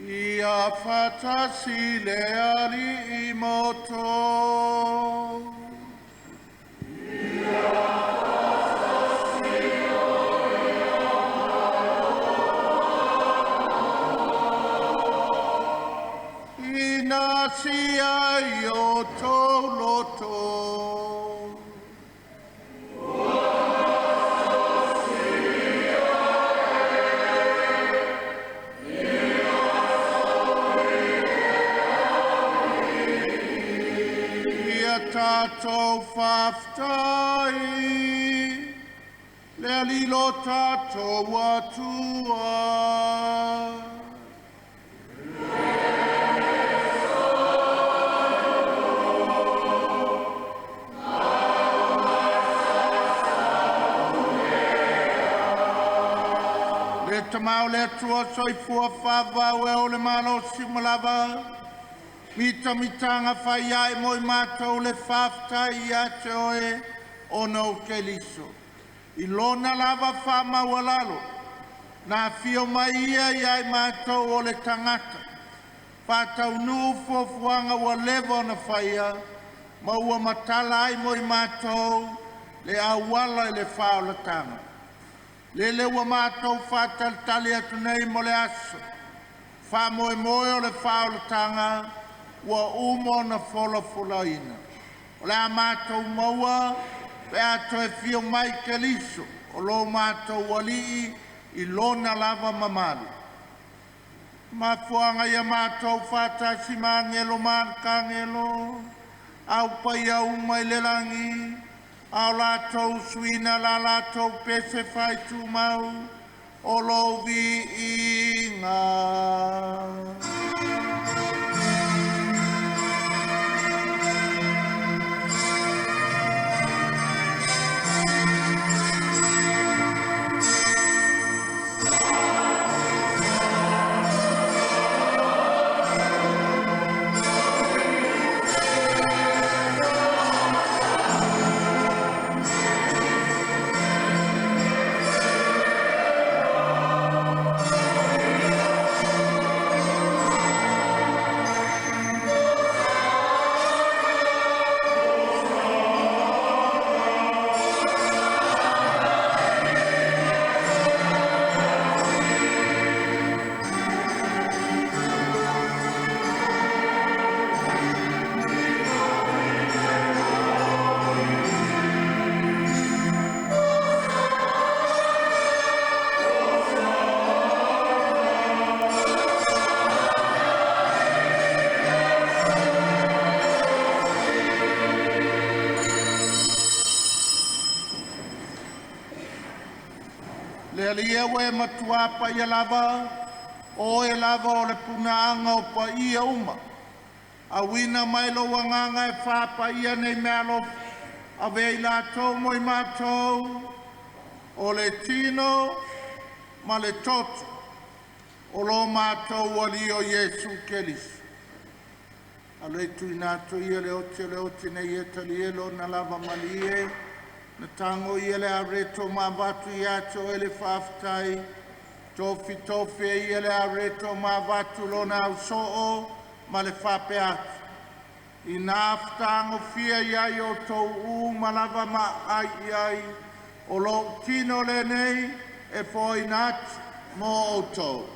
Ia faatasi le Alii ma outou. Inasi ai o outou loto. Ia tātou faafetai, le Alii lo tātou Atua. Le Tama o le Atua soifua faavavau e o le malosi uma lava, mitamitanga fai ai mo i mātou le faafetai ia te oe ona o Keriso. I lona lava faamaualalo, na afio mai ia ia i mātou o le tagata, faataunuu fuafuaga ua leva ona faia, ma ua matala ai mo i mātou le auala i le faaolataga. Lele ua mātou faatalitali atu nei mo le aso, faamoemoe o le faaolataga ua uma ona folafolaina. O le a mātou maua pe a toe fio mai Keriso o lo mātou Alii i lona lava mamalu. Mafuaaga ia mātou faatasi ma agelo ma arikagelo, au paia uma i le lagi, a o latou suina la latou pese faaitumau, o lou viiga. Le Alii e ua e matuā paia lava, o oe lava o le punaaga o paia uma. Auina mai lou agaga e faapaia nei meaalofa, avea i latou mo i matou, o le tino ma le toto, o lo mātou Alii o Iesu Keriso. Alo e tuuina atu ia le oti o le oti nei e talie lona lava malie, na tago ia le areto ma avatu ia te oe le faafetai, tofitofi e ia le areto ma avatu lona ausoo ma le faapea atu. Ina fetagofia ia i outou uma lava ma ai i ai, o lou tino lenei e foaina atu mo outou.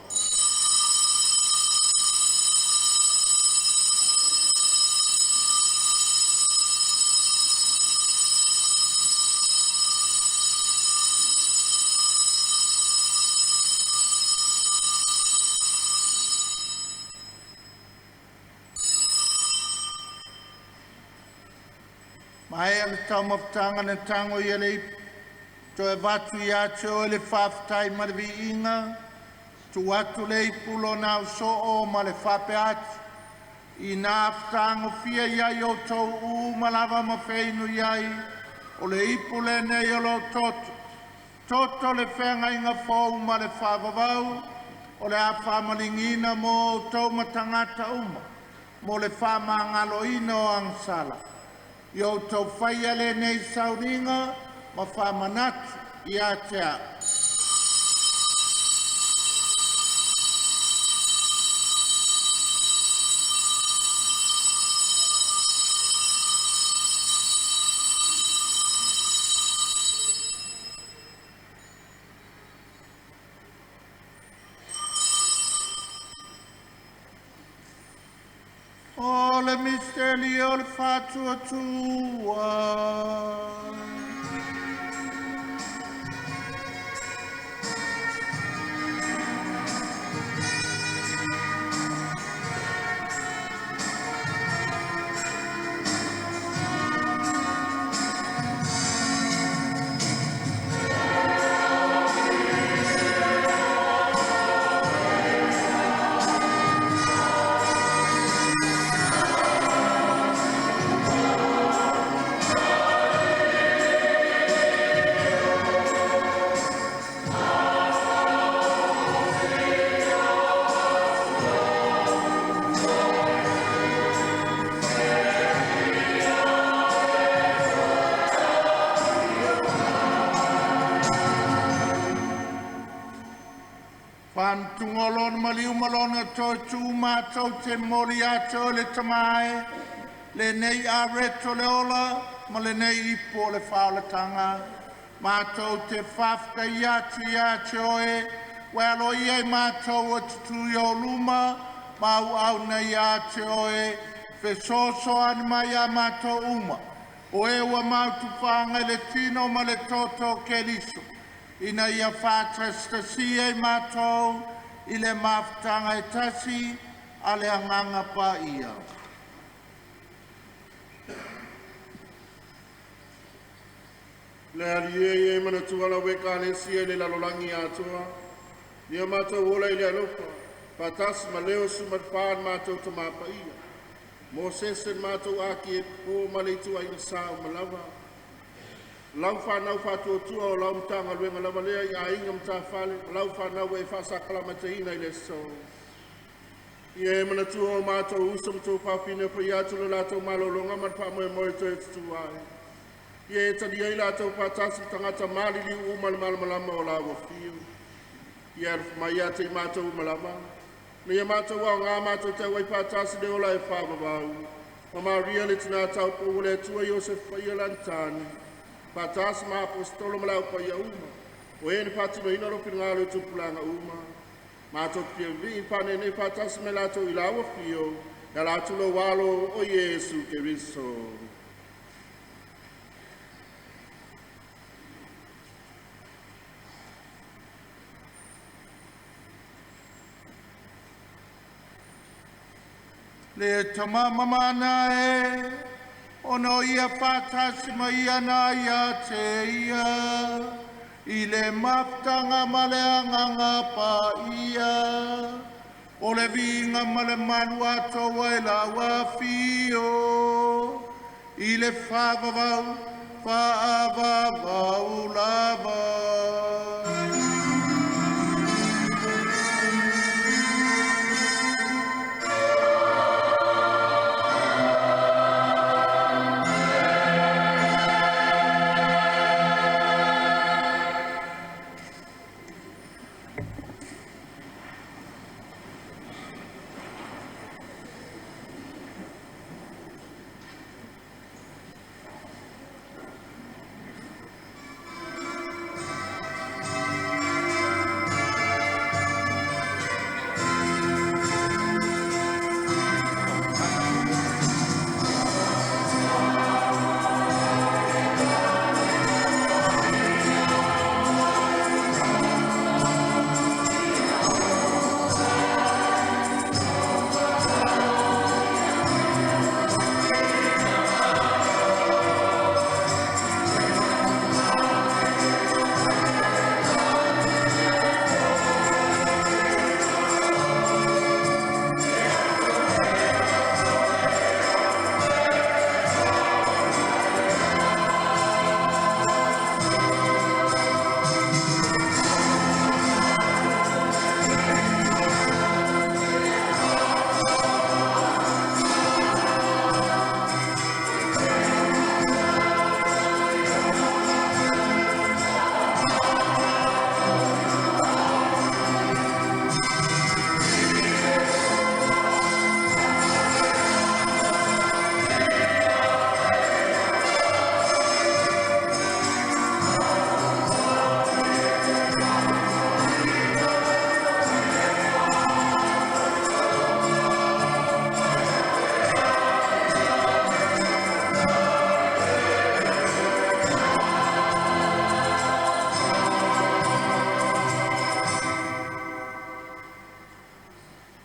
Maea le taumafataga na tago ia le ipu, toe avatu ia te oe le faafetai ma le viiga, tuu atu le ipu lona ausoo ma le faapea atu, ina fetagofia i ai outou uma lava ma feinu i ai, o le ipu lenei o lou toto, toto o le feagaiga fou ma le faavavau, o le a faamaligi mo outou ma tagata uma, mo le faamagaloina o agasala. Ia outou faia lenei sauniga ma faamanatu ia te a'u. O le misteli o le faatuatua. Faamatuga o lona maliu ma lona toe tu matou te momoli ia te oe le Tama e, lenei areto o le ola ma lenei ipu o le faaolataga. Matou te faafetaia atu ia te oe, ua e aloaia i matou e tutū i ou luma ma auauna ia te oe, fesoasoani mai ia matou uma, o e ua mautufaga i le tino ma le toto o Keriso, ina ia faatasitasia i matou i le mafutaga e tasi a le Agaga Paia. Le Alii e, e manatua lau Ekalesia i le lalolagi atoa. Ia matou ola i le alofa, faatasi ma Leo 14 matou Tama Paia, Mosese matou Akiepo ma le ituaiga sa uma lava. Lau whanau whātuatua o lau matagaluega lava lea i aiga matafale, ma lau whanau e faasakalamataina i le aso. Ia e manatua o matou uso ma tou fafine fai atu le latou malologa ma le faamoemoe toe tutu ai. Ia e talia ai latou faatasi ma tagata maliliu uma le malamalama o lau afio. Ia alofa mai ia te i matou uma lava. Ma ia matou aoga matou te auai faatasi le ola e faavavau. Ma Maria le tina taupou o le Atua Iosefa Paia Lagitani. Faatasi ma aposetolo ma le au paia uma. O e na faatinoina lou finagalo i tupulaga uma. Matou te fia vivii faaneenee faatasi me latou i lau afio. E ala atu lou alo o Iesu Keriso. Le tamamamana e, ona o ia faatasi mai ana ia te ia, i le mafutaga ma le Agaga Paia, o le viiga ma le malu atoa i lau afio, i le faavavau, faavavau lava.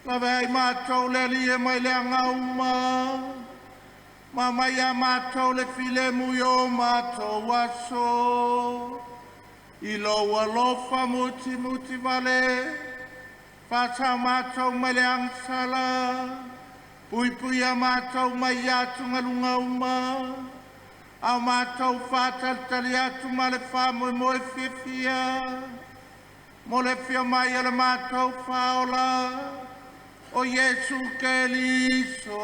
Lave ai mātou le ali e mai le agauma, ma mai a mātou le filemu i o mātou aso. I lou alofa mutimuti vale, whātau mātou mai le angsala, pui a mātou mai atu ngalunga uma, au mātou whātalitali atu ma le whāmoe moe fiafia, mo le fia mai o le mātou whaola, o Iesu Keriso.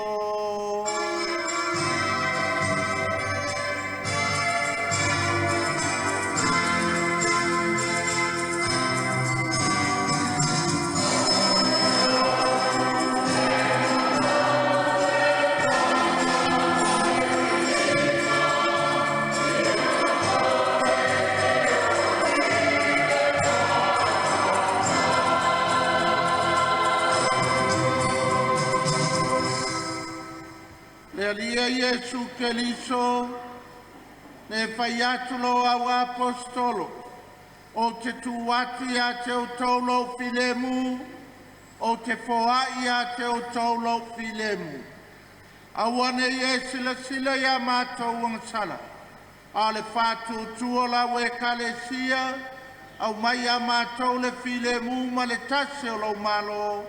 Le alia Iesu Keriso, le whai atu lo au apostolo, o te tū atu ia te o taulo filemu, o te foai ia te o taulo filemu. Aua ne e sila sila ia mātou agasala, a le whātūtua lau e kalesia, au mai a mātou le filemu ma le tasi o lau malo,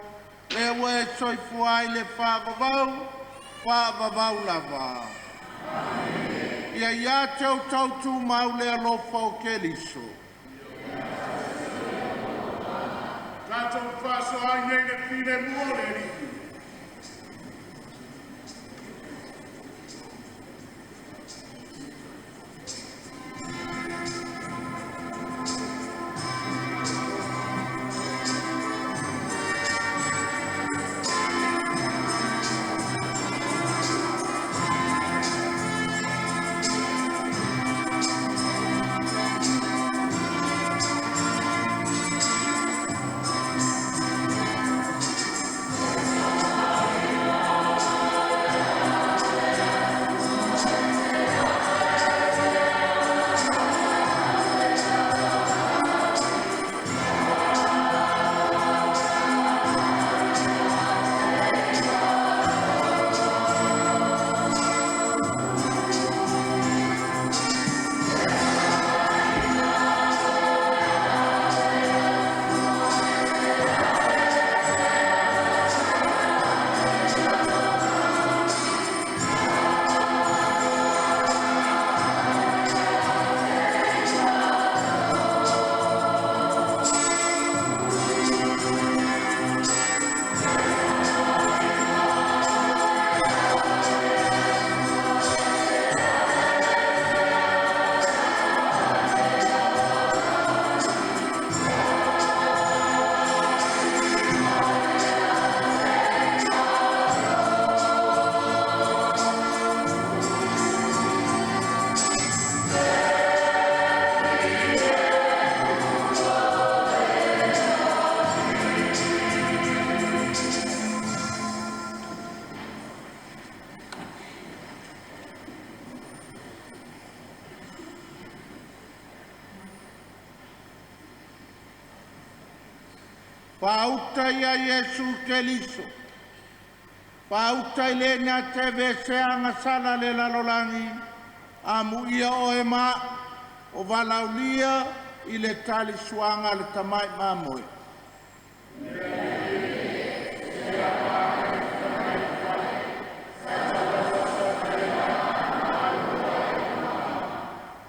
le ua e soifua ai le whaavavau, whaavavau lava. Ia ia te o tautu mau le alofa o Keriso. Tātou whaso ai nei le filemu o le Alii. Pauta ia Iesu Keriso. Pauta i le ngā te veseanga sala le lalolangi. Amu ia o e ma o valaulia i le tali suanga le tamai mamoe.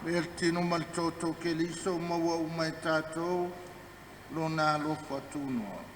Le tino ma le toto Keriso maua umai tātou lona alofa tunoa.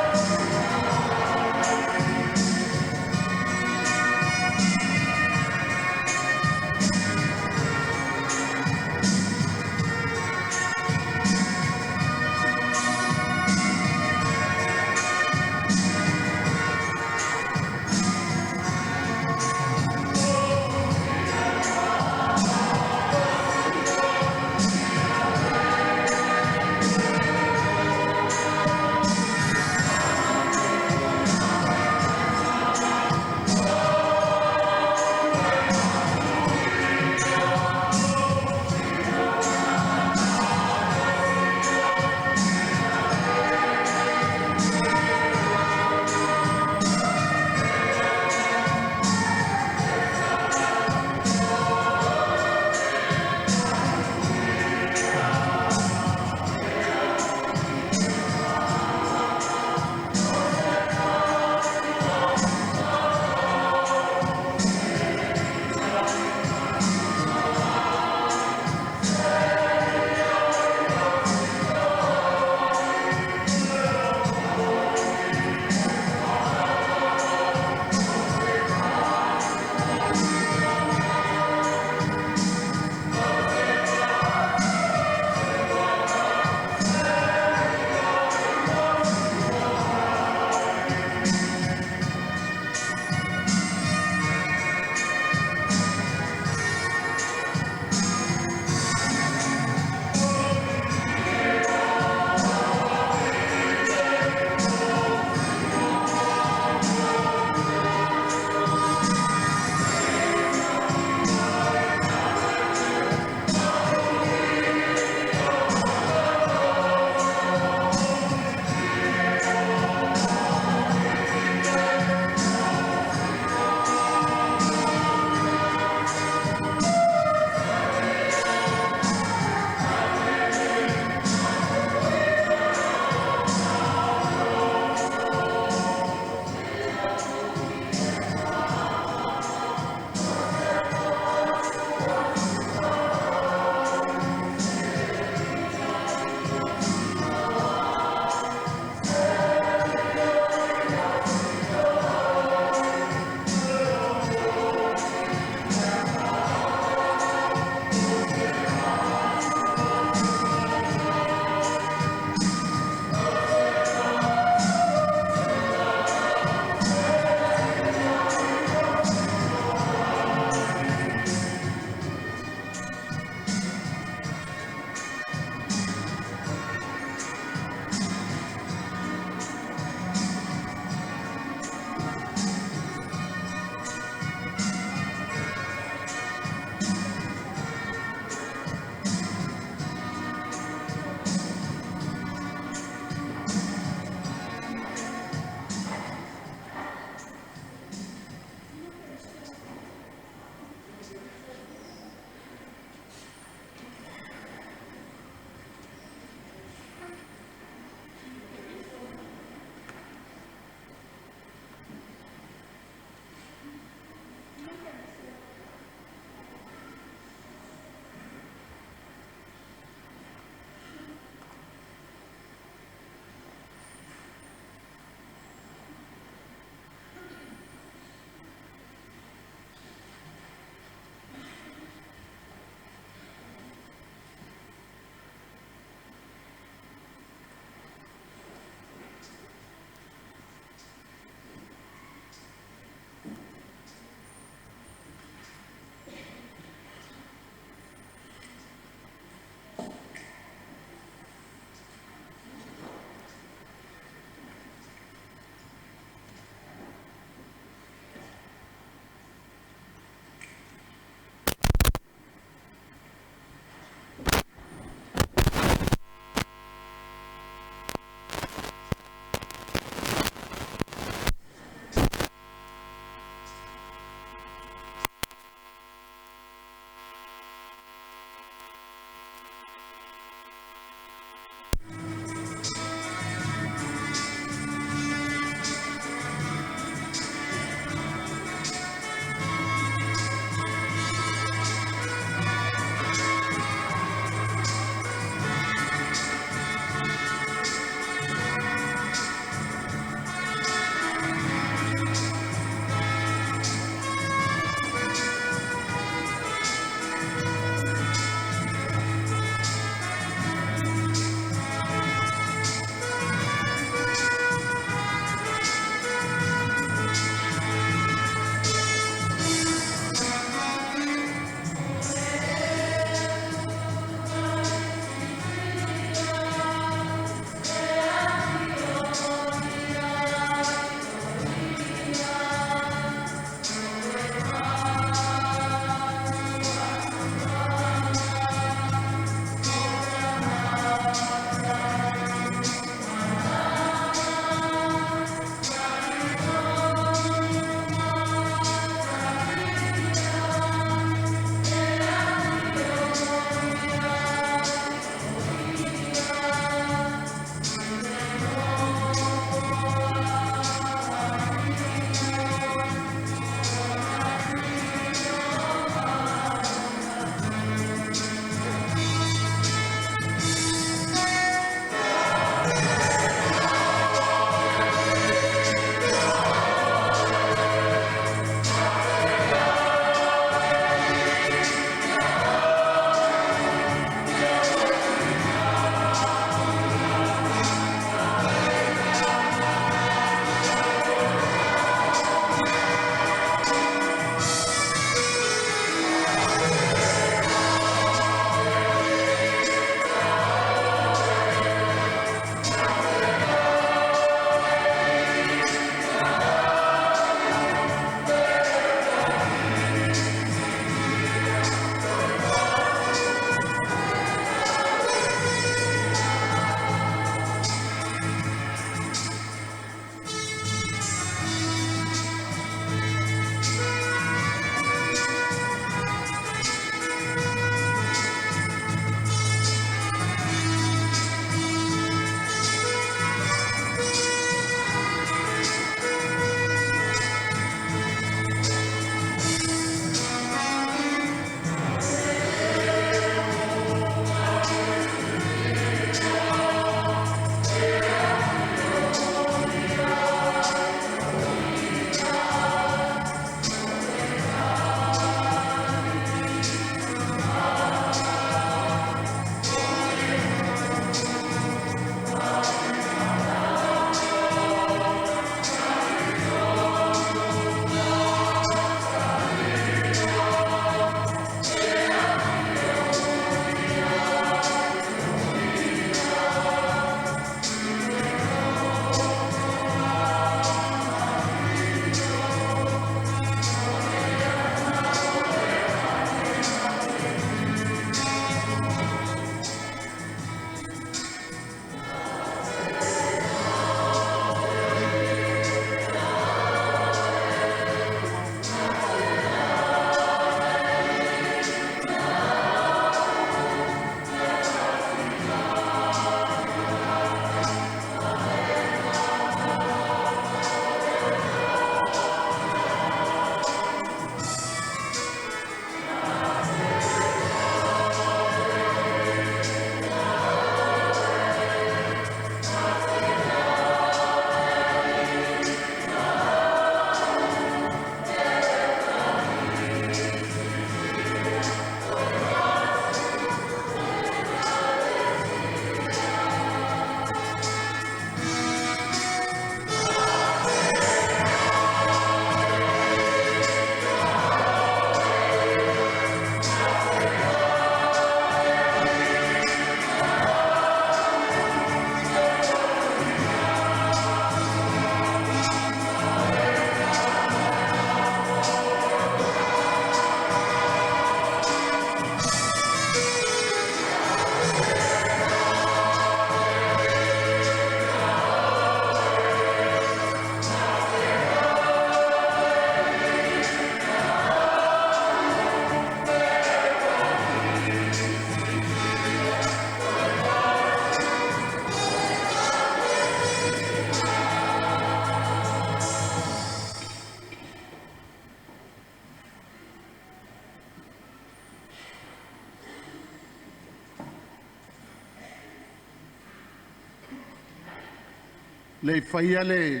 Le faia le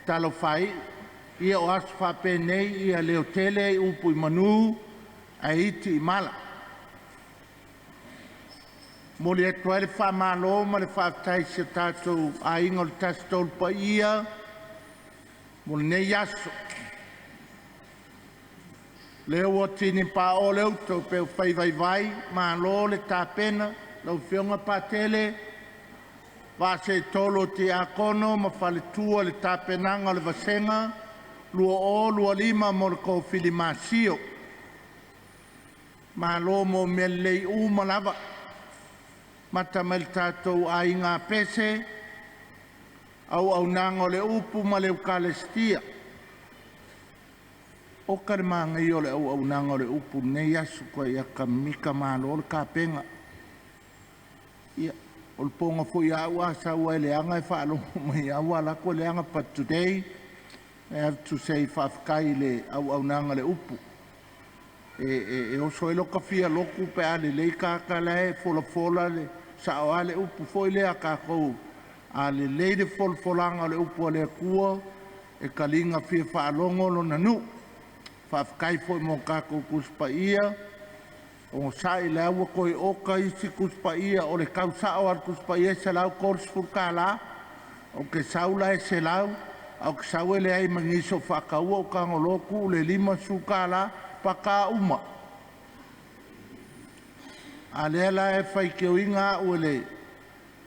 talofai ia o aso faapenei ia leotele i upu i manu ae iti i mala. Momoli atu ai le faamalo ma le faafetai i si o tatou aiga o le Tasi Tolu Paia mo lenei aso. Lea ua tini paoo le uto pe ufai vaivai, malo le tapena lau Afioga Patele, vaaseetolu o Tiakono ma faletua i le tapenaga o le vasega 2025 mo le kofilimasio. Malo mo mea lelei uma lava. Mata mai le tatou aiga pese, auaunaga o le upu ma le Ukalestia. Oka le magaia o le auaunaga o le upu i lenei aso koe ia kamika malo le kapega. Ia, o le poga foi a au a sau ai leaga e faalogo mai au alako leaga, but today I have to say faafetai i le auaunaga o le upu. E oso ai loka fia loku pe a lelei kaka la e folafola le sao a le upu foi lea kākou a lelei le folafolaga o le upu a le Atua e kaliga fia faalogo lona nuu. Faafetai foi mo tatou Tusi Paia o sa'i le ua toe oka isi Tusi Paia o le tau sa'o a le Tusi Paia e $130. Ou te sau la e 100 ae ou te sau e leai ma nisi o faataua ou tago loa tuu le $50 paka uma. A lea la e faitioina au e le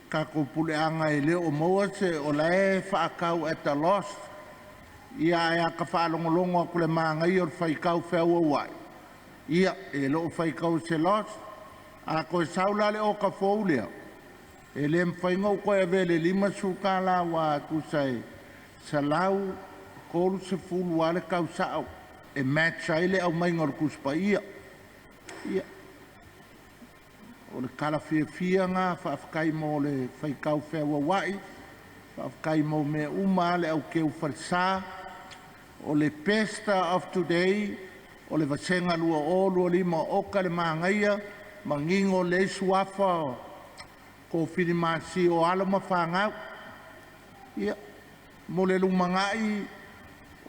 tatou puleaga e le o maua se o la e faatau at the loss. Ia ae a ta faalogologo atu i le manaia o le faitau feauauai, ia e le o faitau se loss. A toe sau la le oka fou lea, e le mafai ona ou toe avea i le $50 aua e tusa e 130 lava le tau sa'o e match ai le aumaiga o le Tusi Paia. Ia, o le tala fiafia lena, faafetai mo le faitau feauauai, faafetai mo mea uma le aukeu falesa. O le best of today o le vasega 2025 oka le magaia manino le suafa kofilimasio o alo ma fanau. Ia, mo le lumanai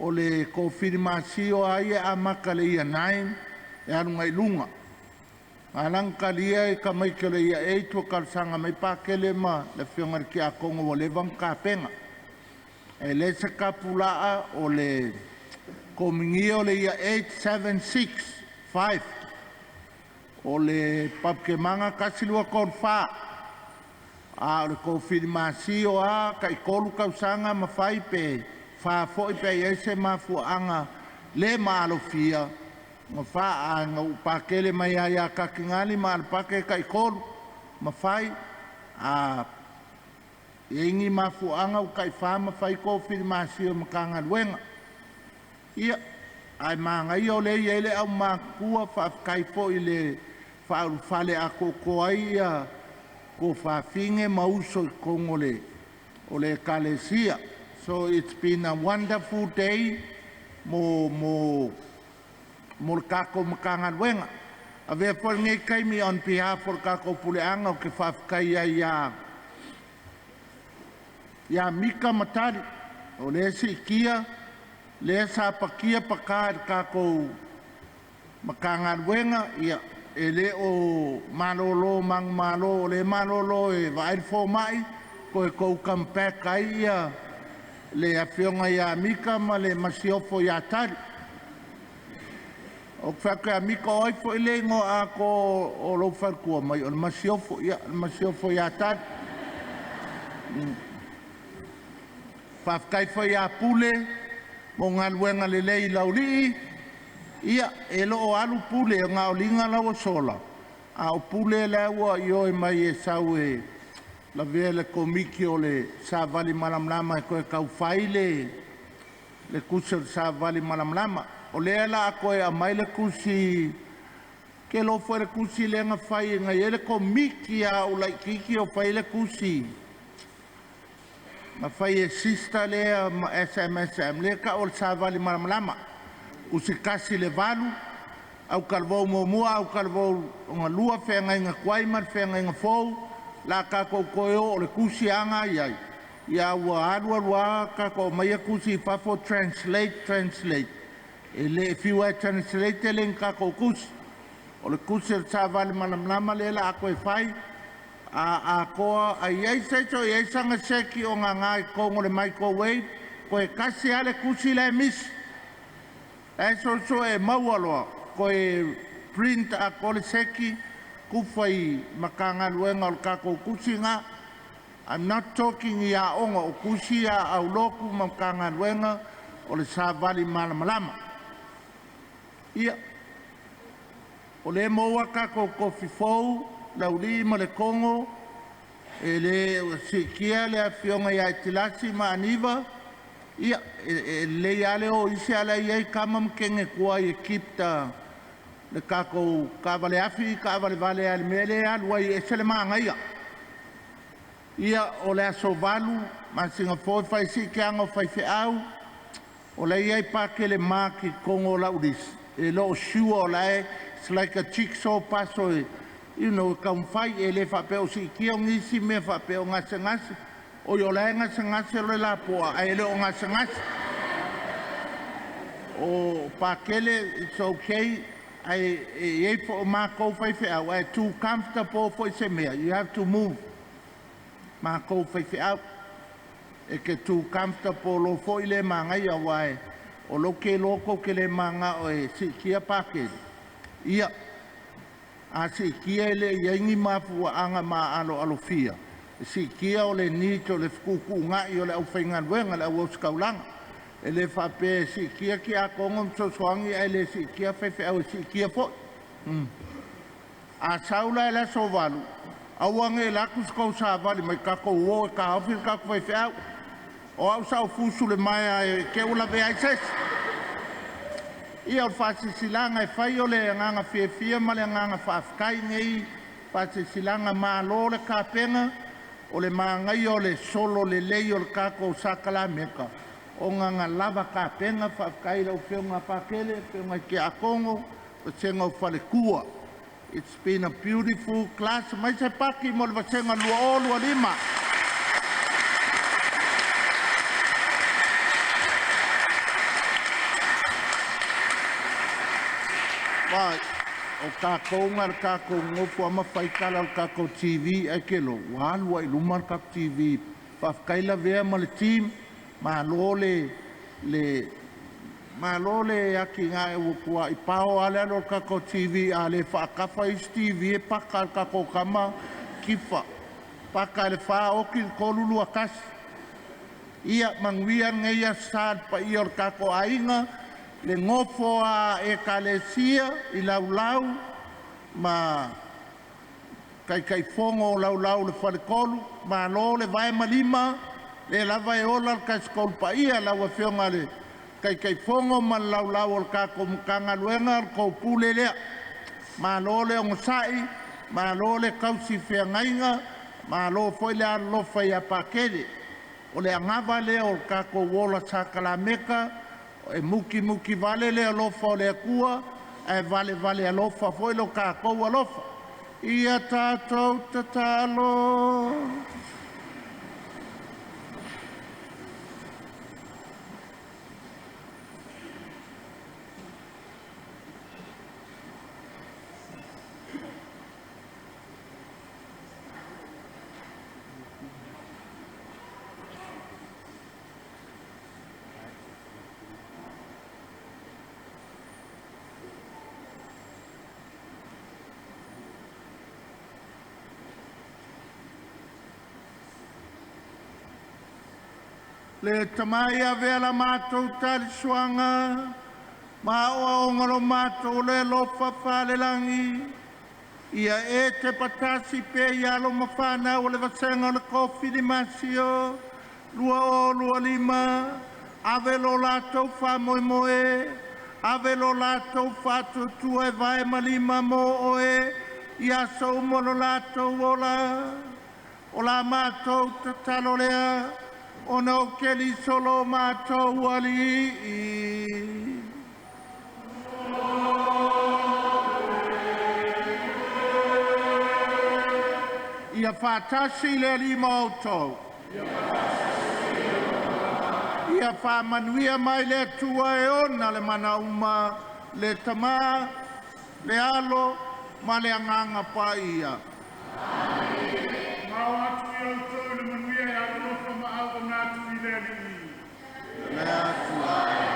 o le kofilimasio a ia amata le ia 9 e alu agai i luga. Alang talia e tamaiti o le ia 8 ua talosaga mai Pakele ma le afioga i le Tiakono ua leva ona tapena. E le se tapulaa o le kominia o le ia 8, 7, 6, 5 o le papakemaga 1, 2, 3, 4. A o le kofilimasio a tai 3 tausaga ma fai pe fa foi pe i ai se mafuaaga le maalofia ma fa a na upakele mai ai ia Katingali ma Alepate tai 3 ma fai a i ai ni mafuaaga ua tai 4 ma fai kofilimasio Matagaluega. Ia, ae magaia o lea e i ai le aumatutua, faafetai foi i le faaulufale atoatoa ai ia tuafafine ma uso i totonu o le Ekalesia. So it's been a wonderful day mo le tatou Matagaluega. Avea foi lenei taimi on behalf o le tatou puleaga ou te faafetai ai ia Mika Matali, o lea e siitia, lea sa patia paka i le tatou Matagaluega, ia e le o malolo manumalo, o lea e malolo e vaai le fomai, toe tou come back ai ia le afioga ia Mika ma le masiofo ia Tali. Ou te fai atu ia Mika, o ai foi le igoa atoa o lou faletua mai o le masiofo, ia le masiofo ia Tali. Faafetai foi ia Pule mo galuega lelei i Laulii. Ia, e le o alu Pule na o liga la ua sola, a o Pule la ua ioe mai e sau e lavea le komiti o le savali malamalama e toe taufai le tusi o le savali malamalama. O lea la a toe aumai le tusi, ke lo foi le tusi lea na fai na i ai le komiti a o laitiiti o fai le tusi na fai e sister lea ma SMSM lea tau o le savali malamalama. Usi 1 i le 8, au talavou muamua, au talavou ona lua, feagaiga tuai ma le feagaiga fou, la tatou toe o o le tusi aga ai ai. Ia ua alu alu lava tatou aumaia tusi i fafo translate, translate. E le fiu e translate e le ni tatou tusi. O le tusi o le savali malamalama lea la a toe fai a atoa ai ai se isi o i ai sana seki o gaga i totonu o le microwave, toe tasi lava le tusi la e misi. E soso e maua loa, toe print atoa le seki, tufa i Matagaluega o le tatou tusi lena. I'm not talking i aoga o tusi a aulotu ma Matagaluega o le savali malamalama. Ia, o lea maua tatou tofi fou, Laulii ma le Togo, e le siitia le afioga ia Itilasi ma Aniva, ia, e lelei lava le o isi ala i ai tama ma teine tuai e keep le tatou taavale afi, taavale vale a le mea lea e alu ai e ese le manaia. Ia, o le aso 8 masina fou e fai siitiaga o faifeau, o la e i ai Pakele Mark i totonu o lau lisi, e le o sure o la e, it's like a jigsaw puzzle e taumafai, e le faapea o siitia nisi mea faapea o gasegase, oi o la e gasegase le lapoa, ae le o gasegase. O Pakele, it's okay, ae e i ai foi o matou faifeau, ae too comfortable foi se mea, you have to move. Matou faifeau, e te too comfortable loa foi le manaia, aua o lou te iloa tou te le mananao e siitia Pakele, ia, a siitia e le i ai ni mafuaaga maaloalofia, e siitia o le need o le fetuutuunai o le aufaigaluega, le au ositaulaga. E le faapea e siitia tiakono ma fesoasoani ae le siitia faifeau e siitia foi. A sau la i le aso 8, aua ne i alu atu se tou savali mai tatou o e taofi le tatou faifeau. O au sa ou fusu le maea e te ua lavea ai se isi. Ia o le faasilasilaga e fai o le agaga fiafia ma le agaga faafetai nei faasilasilaga malo le tapena o le manaia o le solo lelei o le tatou sakalameta ona na lava tapena. Faafetai i lau Afioga Pakele, Afioga i Tiakono, Vasega o Faletua. It's been a beautiful class. Mai se paki mo le Vasega 2025. Vai, o tatou na le tatou nofo a mafaitala o le tatou TV ai ke lo, ua alu ai luma le tatou TV. Faafetai lavea ma le team, malo le malo le atinae ua tuai pao lava le alu o le tatou TV a le faatafa isi TV e paka le tatou tama kifa. Paka i le 4 oti le 3 2 1. Ia manuia lenei aso sa le paia o le tatou aiga, le nofo a Ekalesia i Laulau ma Taitaifono o Laulau le Faletolu, malo le vae ma lima, lea lava e ola le Taisitolu Paia, lau Afioga i le Taitaifono ma le Laulau o le tatou Matagaluega, le tou pule lea. Malo le onosai, malo le tausi feagaiga, malo foi le alolofa ia Pakele. O le anava lea o le tatou ola sakalameta, e muti muti vale le alofa o le Atua, ae valevale alofa foi lo tatou alofa. Ia tatou tatalo. Le tamai avea la matou talisuaga, ma oaoga lo matou le alofa falelagi, ia e te patasi pe i alo ma whanau o le vasega o le kofili masio, 2025, ave lo latou faamoemoe, ave lo latou faatuatua e vae ma lima mo oe, ia aso uma lo latou ola. O la matou tatalo lea, ona o Keriso lo matou Alii. Ia faatasi le Alii ma outou. Ia faamanuia mai le Atua e ona le manauma, le Tamā, le Alo ma le Agaga Paia. Ma o atu i outou i le manuia e alolofa ma auauna atu i le Alii. Le Atua.